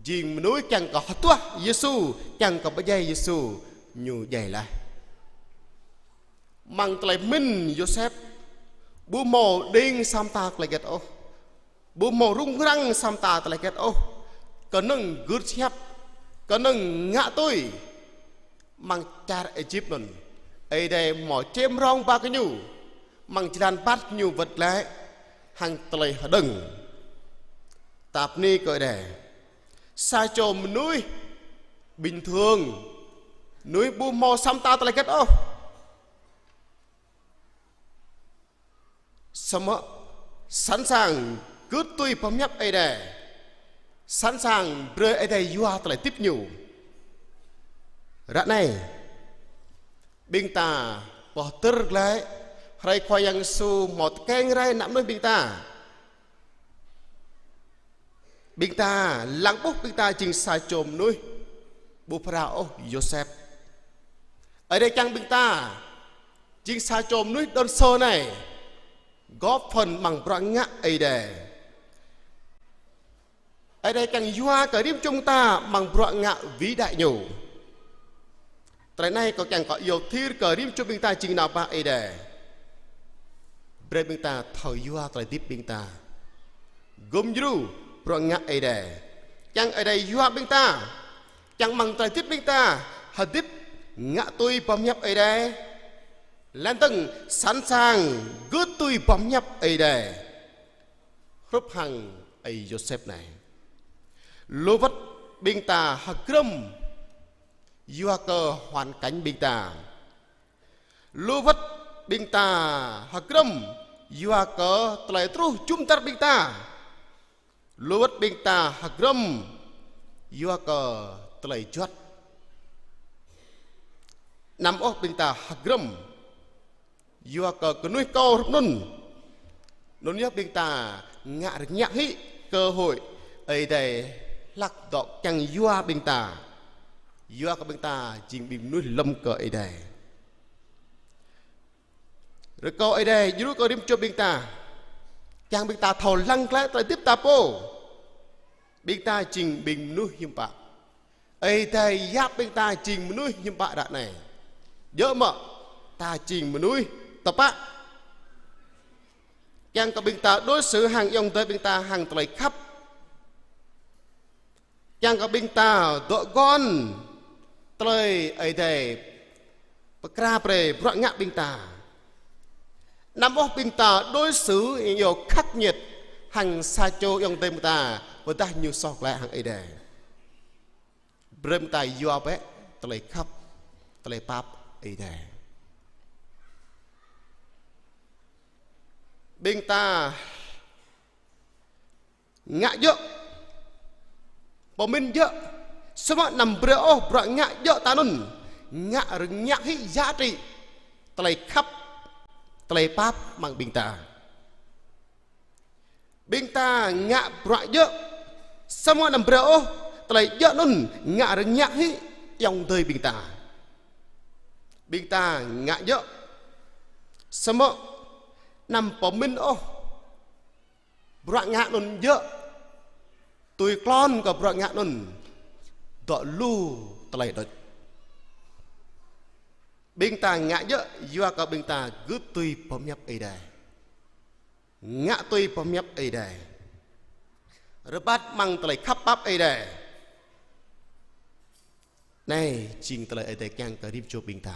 jing mơnuih kiăng kơ hơduah Yêsu, kiăng kơ pơdjai Yêsu, ñu djai laih. Amăng tơlơi pơmĭn Yôsep, ƀu hmâo đing sa mơta tơlơi hơget ôh, ƀu hmâo rŭng răng sa mơta tơlơi hơget ôh, kơnơ̆ng gưt hiăp, kơnơ̆ng ngă tui. Amăng čar Êjip anŭn, Ơi Adai hmâo čem rong ba kơ ñu, amăng jơlan rơbat ñu wơ̆t glaĭ hăng tơlơi hơđơ̆ng. Ta bơni kơ Ơi Adai. Sa čô mơnuih bình thường, mơnuih ƀu hmâo sa mơta tơlơi hơget ôh, samơ̆ sẵn sàng gưt tui pơhiăp Ơi Adai, sẵn sàng brơi Ơi Adai yua tơlơi hơdip ñu. Ră anai, ƀing ta pơhơdơr glaĭ, hrơi Khua Yang Yêsu hmâo tơkeng rai ană mơnuih ƀing ta. Ƀing ta lăng ƀuh ƀing ta jing sa čô mơnuih ƀu phara ôh Yôsep. Ơi Adai kiăng ƀing ta jing sa čô mơnuih đơn sơ anai góp phần amăng bruă ngă Ơi Adai. Ơi Adai kiăng yua kơ rĭm čô ƀing ta amăng bruă ngă vĩ đại ñu. Tơlơi anai kâo kiăng kơ iâu thir kơ rĭm čô ƀing ta jing nao pă Ơi Adai. Brơi ƀing ta thâo yua tơlơi hơdip ƀing ta. Gum djru bruă ngă Ơi Adai. Kiăng Ơi Adai yua ƀing ta. Kiăng mơ̆ng tơlơi hơdip ƀing ta hơdip ngă tui boh pơhiăp Ơi Adai. Laih dơ̆ng sẵn sàng gưt tui boh pơhiăp Ơi Adai. Hrup hăng ơi Yôsep anai. Lu wơ̆t ƀing ta hơgrơm yua kơ hoàn cảnh ƀing ta. Lu wơ̆t ƀing ta hơgrơm yua kơ tơlơi truh jum dar ƀing ta. Lu wơ̆t ƀing ta hơgrơm yua kơ tơlơi juăt. Anăm ôh ƀing ta hơgrơm yua kơ kơnuih kâo hrup anŭn. Anŭn yơh ƀing ta ngă rơngiă hĭ cơ hội Ơi Adai hlak dŏ kiăng yua ƀing ta. Yua kơ ƀing ta jing ƀing mơnuih lŏm kơ Ơi Adai. Rơkâo Ơi Adai djru kơ rĭm čô ƀing ta. Kiăng ƀing ta thâo lăng glaĭ tơlơi hơdip ta pô. Ƀing ta jing ƀing mơnuih hiư̆m pă. Ơi Adai yap ƀing ta jing mơnuih hiư̆m pă ră anai. Djơ̆ mơ̆ ta jing mơnuih tơpă. Kiăng kơ ƀing ta đối xử hăng ayŏng adơi ƀing ta hăng tơlơi khăp. Kiăng kơ ƀing ta dŏ găn tơlơi Ơi Adai pơkra brơi bruă ngă ƀing ta. Anăm ôh ƀing ta đối xử iâu khắc nghiệt hăng sa čô ayŏng adơi ƀing ta, pơdah ñu soh glaĭ hăng Ơi Adai. Brơi ƀing ta yua bĕ tơlơi khăp, tơlơi pap Ơi Adai. Ƀing ta ngă djơ̆, pơmĭn djơ̆, samơ̆ anăm brơi ôh bruă ngă djơ̆ ta anŭn ngă rơngiă hĭ giá trị tơlơi khăp, tơlơi pap amăng ƀing ta. Ƀing ta ngă bruă djơ̆, samơ̆ anăm brơi ôh tơlơi djơ̆ anŭn ngă rơngiă hĭ ayŏng adơi ƀing ta. Ƀing ta ngă djơ̆, samơ̆ anăm pơmĭn ôh bruă ngă anŭn djơ̆, tui klon kơ bruă ngă anŭn dŏ lu tơlơi đôč. Ƀing ta ngă djơ̆ yua kơ ƀing ta gưt tui boh pơhiăp Ơi Adai. Ngă tui boh pơhiăp Ơi Adai. Rơbat amăng tơlơi khăp pap Ơi Adai. Anai jing tơlơi Ơi Adai kiăng kơ rĭm čô ƀing ta.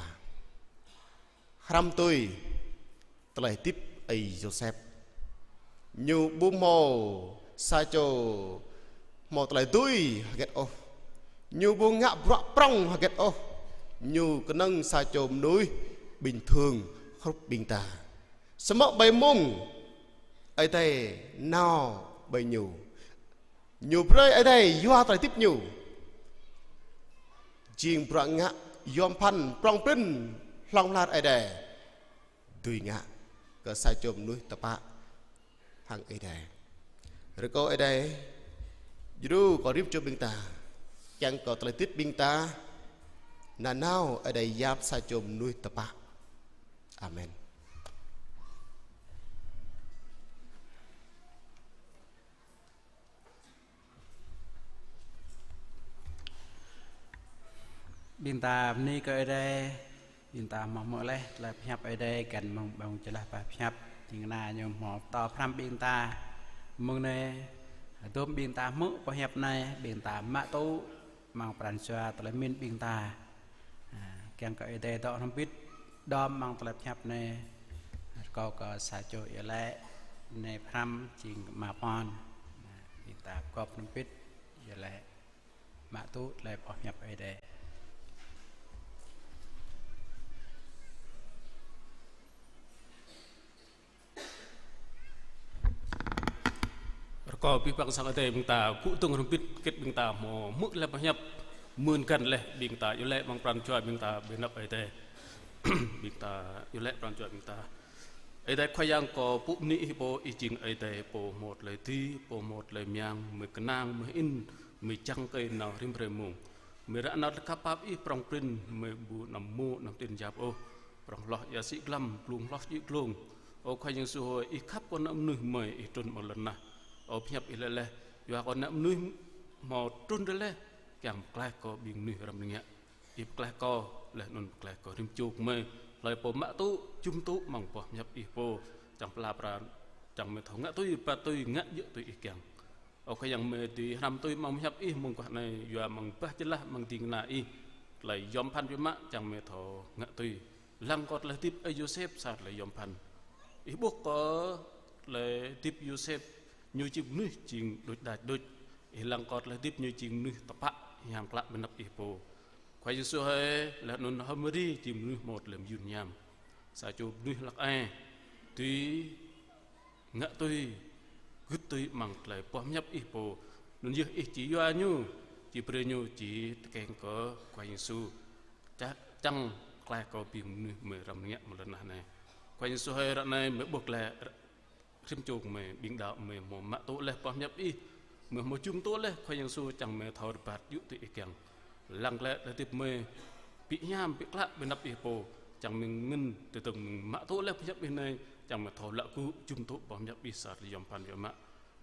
Hrăm tui tơlơi hơdip ơi Yôsep. Ñu ƀu hmâo sa čô hmâo tơlơi dưi hơget ôh. Ñu ƀu ngă bruă prŏng hơget ôh. Ñu kơnơ̆ng sa čô mơnuih bình thường hrup ƀing ta. Samơ̆ ƀơi mông Ơi Adai nao ƀơi ñu. Ñu brơi Ơi Adai yua tơlơi hơdip ñu. Jing bruă ngă yom pơphan prŏng prin hlŏng lar Ơi Adai dưi ngă kơ sa čô mơnuih tơpă hăng Ơi Adai. Rơkâo Ơi Adai djru kơ rĭm čô ƀing ta, kiăng kơ tơlơi hơdip ƀing ta nanao Ơi Adai yap sa čô mơnuih tơpă. Amen. Ƀing ta bơni kơ Ơi Adai, ƀing ta hmư̆ laih tơlơi pơhiăp Ơi Adai găn mơ̆ng ƀơ̆ng jơlah pơhiăp jing anai ñu hmâo pơtô pơhrăm ƀing ta. Mơ̆ng anai, hơdôm ƀing ta hmư̆ pơhiăp anai, ƀing ta mă tŭ amăng pran jua tơlơi mĭn ƀing ta. Ha, kiăng kơ Ơi Adai dŏ hrŏm hơbĭt đom amăng tơlơi pơhiăp anai. Rơkâo kơ sa čô iâu laĭ anai pơhrăm jing Ama Pon. Ha, ƀing ta pơgop hrŏm hơbĭt iâu laĭ mă tŭ tơlơi pơhiăp Ơi Adai. Rơkâo abih bang sang Ơi Adai ƀing ta pŭ tơ̆ng hrŏm hơbĭt hơget ƀing ta hmâo hmư̆ laih pơhiăp mơ̆n găn laih ƀing ta iâu laĭ amăng pran jua ƀing ta ƀơi anăp Ơi Adai. Ƀing ta iâu laĭ pran jua ƀing ta. Ơi Adai Khua Yang kâo pŭ bơni Ih pô, Ih jing Ơi Adai pô hmâo tơlơi dưi, pô hmâo tơlơi mơyang, mơi kơnang, mơi hơĭn, mơi čang kơi nao rĭm hrơi mông. Mơi ră nao tơlơi khăp pap Ih prŏng prin, mơi ƀu anăm mô anăm tin yap ôh. Prŏng hloh ia sĭ glăm, glông hloh sĭ glông. Ơ Khua Yang Yêsu hơi, Ih khăp kơ ană mơnuih mơi Ih trŭn amăng lŏn tơnah. Ơ pơhiăp Ih laĭ laih, yua kơ ană mơnuih hmâo trŭn rai laih, kiăng pơklaih kơ ƀing mơnuih răm rơngiă. Ih pơklaih kâo, laih anŭn pơklaih kơ rĭm čô gơmơi, hlơi pô mă tŭ, jum tŭ amăng boh pơhiăp Ih pô, čang pơala pran, čang mơi thâo ngă tui, rơbat tui, ngă djơ̆ tui Ih kiăng. Ơ Khua Yang, mơi dưi hrăm tui amăng pơhiăp Ih mơguah anai, yua amăng bah jơlah amăng ding kơna Ih, tơlơi yom pơphan biă mă, čang mơi thâo ngă tui. Lăng kơ tơlơi hơdip ơi Yôsep sa tơlơi yom pơphan. Ih ƀuh kơ tơlơi hơdip Yôsep, ñu jing mơnuih jing đôč đač đôč. Ih lăng kơ tơlơi hơdip ñu jing mơnuih tơpă, hiam klă ƀơi anăp Ih pô. Khua Yang Yêsu hơi, laih anŭn H'Mari jing mơnuih hmâo tơlơi mơyun hiam. Sa čô mơnuih hlăk ai, dưi ngă tui, gưt tui amăng tơlơi boh pơhiăp Ih pô. Anŭn yơh Ih či yua ñu, či brơi ñu, či tơkeng kơ Khua Yang Yêsu. Ča-, čang pơklaih kơ ƀing mơnuih mơi răm rơngiă mơ̆ng lŏn tơnah anai. Khua Yang Yêsu hơi, ră anai mơi ƀuh glaĭ rĭm čô gơmơi, ƀing đaŏ mơi hmâo mă tŭ laih boh pơhiăp Ih, mơi hmâo jum tŭ laih Khua Yang Yêsu, čang mơi thâo rơbat djơ̆ tui Ih kiăng. Lăng glaĭ tơlơi hơdip mơi, ƀu hiam, ƀu klă ƀơi anăp Ih pô, čang mơi ngăn, tơdang mơi mă tŭ laih boh pơhiăp Ih anai, čang mơi thâo lăi gŭ jum tŭ boh pơhiăp Ih sa tơlơi yom pơphan biă mă.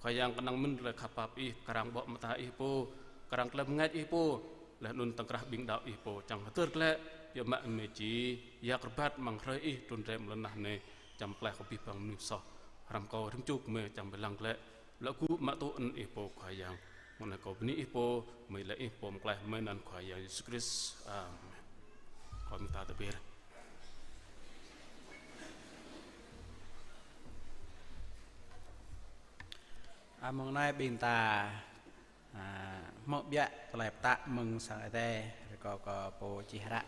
Khua Yang, kơnang mơ̆n tơlơi khăp pap Ih, kơrang ƀô̆ mơta Ih pô, kơrang tơlơi bơngač Ih pô, laih anŭn tơ̆ng krah ƀing đaŏ Ih pô, čang hơdơr glaĭ, biă mă mơi či yak rơbat amăng hrơi Ih trŭn rai mơ̆ng lŏn tơnah anai, čang pơklaih kơ abih bang mơnuih soh. Hrăm kơ rĭm čô gơmơi čang mơi lăng glaĭ, lăi gŭ mă tŭ anăn Ih pô Khua Yang. Mơ̆ng anai kâo bơni Ih pô, mơi laĭ Ih pô pơklaih mơi anăn Khua Yang Yêsu Krist. Amen. Kâo mơta tơbiă. A, mơ̆ng anai ƀing ta, a, hmư̆ biă tơlơi pơtă mơ̆ng sang Ơi Adai, rơkâo kơ pô čih hră.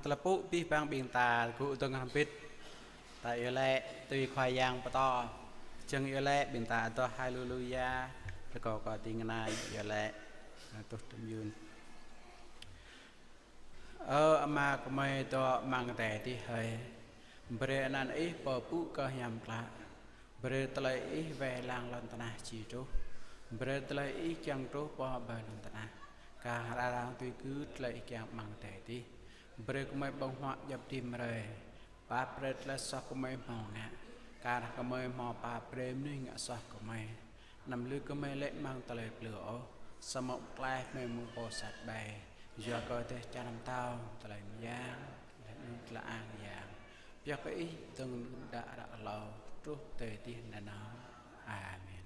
Tơlơi pơpŭ abih bang ƀing ta gŭ dơ̆ng hrŏm hơbĭt. Ta iâu laĭ tui Khua Yang pơtô. Jing iâu laĭ ƀing ta adoh Haleluya. Rơkâo kơ ding kơna iâu laĭ. Tuh tơm yun. Ơ Ama gơmơi dŏ amăng adai adih hơi. Brơi anăn Ih pơpŭ kơ hiam klă. Brơi tơlơi Ih wai lăng lŏn tơnah či truh. Brơi tơlơi Ih kiăng truh pơ ƀơi lŏn tơnah. Kar hăng arăng tui gưt tơlơi Ih kiăng amăng adai adih. Brơi gơmơi ƀơ̆ng huă djŏp adih mơrơi. Pap brơi tơlơi soh gơmơi hmâo ngă. Kar hăng gơmơi hmâo pap brơi mơnuih ngă soh gơmơi. Anăm lui gơmơi lê̆ amăng tơlơi plư ôh. Samơ̆ pơklaih gơmơi mơ̆ng pô sat ƀai. Yua kơ dêh čar pơtao, tơlơi mơyang, laih anŭn tơlơi ang yang. Pioh kơ Ih dơ̆ng đă ră hlâo, truh tơdơi adih nanao. Amen.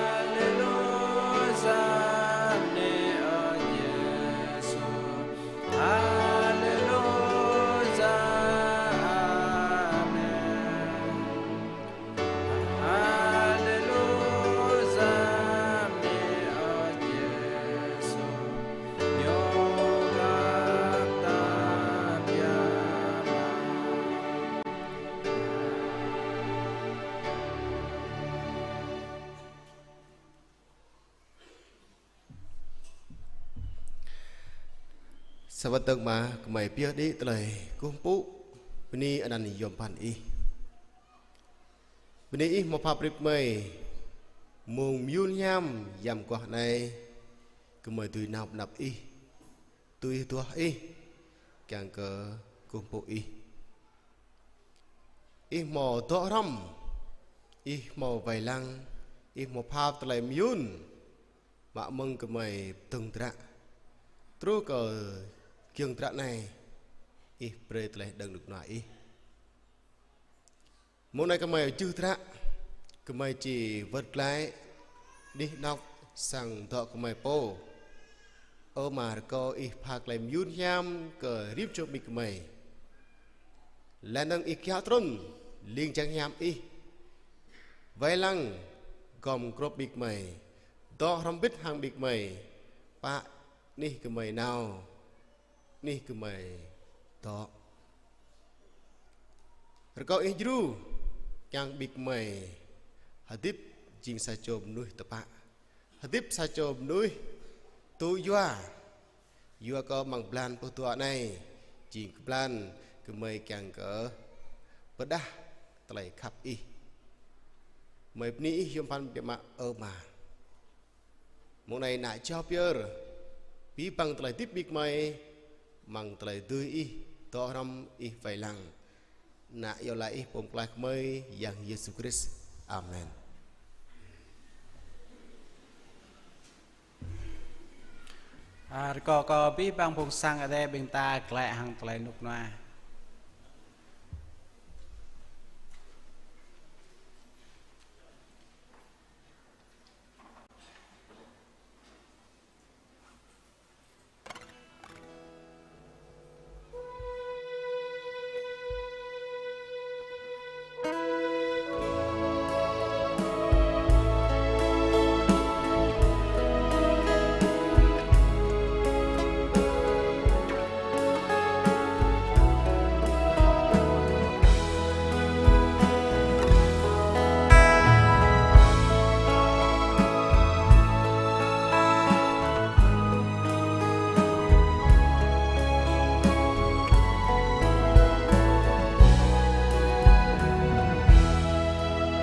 Haleluya, Ơ Yêsu. Haleluya, amen. Haleluya, Ơ Yêsu. Ñu găp ta biă mă. Sa wơ̆t dơ̆ng mơ̆ gơmơi pioh đĭ tơlơi kơkuh pơpŭ bơni anăn yôm phăn Ih. Bơni Ih hmâo pap brơi gơmơi mông mơyŭn hiam yăm guah anai, gơmơi dưi nao pơ anăp Ih, tui duah Ih, kiăng kơ kơkuh pơpŭ Ih. Ih hmâo dŏ hrŏm, Ih hmâo wai lăng, Ih hmâo pap tơlơi mơyŭn, mă mơ̆ng gơmơi pơdơ̆ng dră. Truh kơ giŏng dră anai, Ih brơi tơlơi hơđơ̆ng rơnŭk rơnua Ih. Mông anai gơmơi jưh dră, gơmơi či wơ̆t glaĭ, anih anŏ sang dŏ gơmơi pô. Ơ Ama, rơkâo Ih pha tơlơi mơyŭn hiam kơ rĭm čô ƀing gơmơi. Laih anŭn Ih kiaŏ trŭn, ling jang hiam Ih wai lăng gŏm grŏp ƀing gơmơi, dŏ hrŏm hơbĭt hăng ƀing gơmơi, pă anih gơmơi nao, anih gơmơi dŏ. Rơkâo Ih djru, kiăng ƀing gơmơi hơdip jing sa čô mơnuih tơpă. Hơdip sa čô mơnuih tŭ yua. Yua kơ amăng blan pơdua anai, jing blan gơmơi kiăng kơ pơrơđah tơlơi khăp Ih. Gơmơi bơni Ih yôm phăn biă mă, Ơ Ama. Mông anai ană jao pơyơr, abih bang tơlơi hơdip ƀing gơmơi, amăng tơlơi dưi Ih, dŏ hrŏm Ih wai lăng. Ană iâu laĭ Ih Pô Pơklaih gơmơi, Yang Yêsu Krist. Amen. A, rơkâo kơ abih bang phung sang adai ƀing ta glaĭ hăng tơlơi rơnŭk rơnua.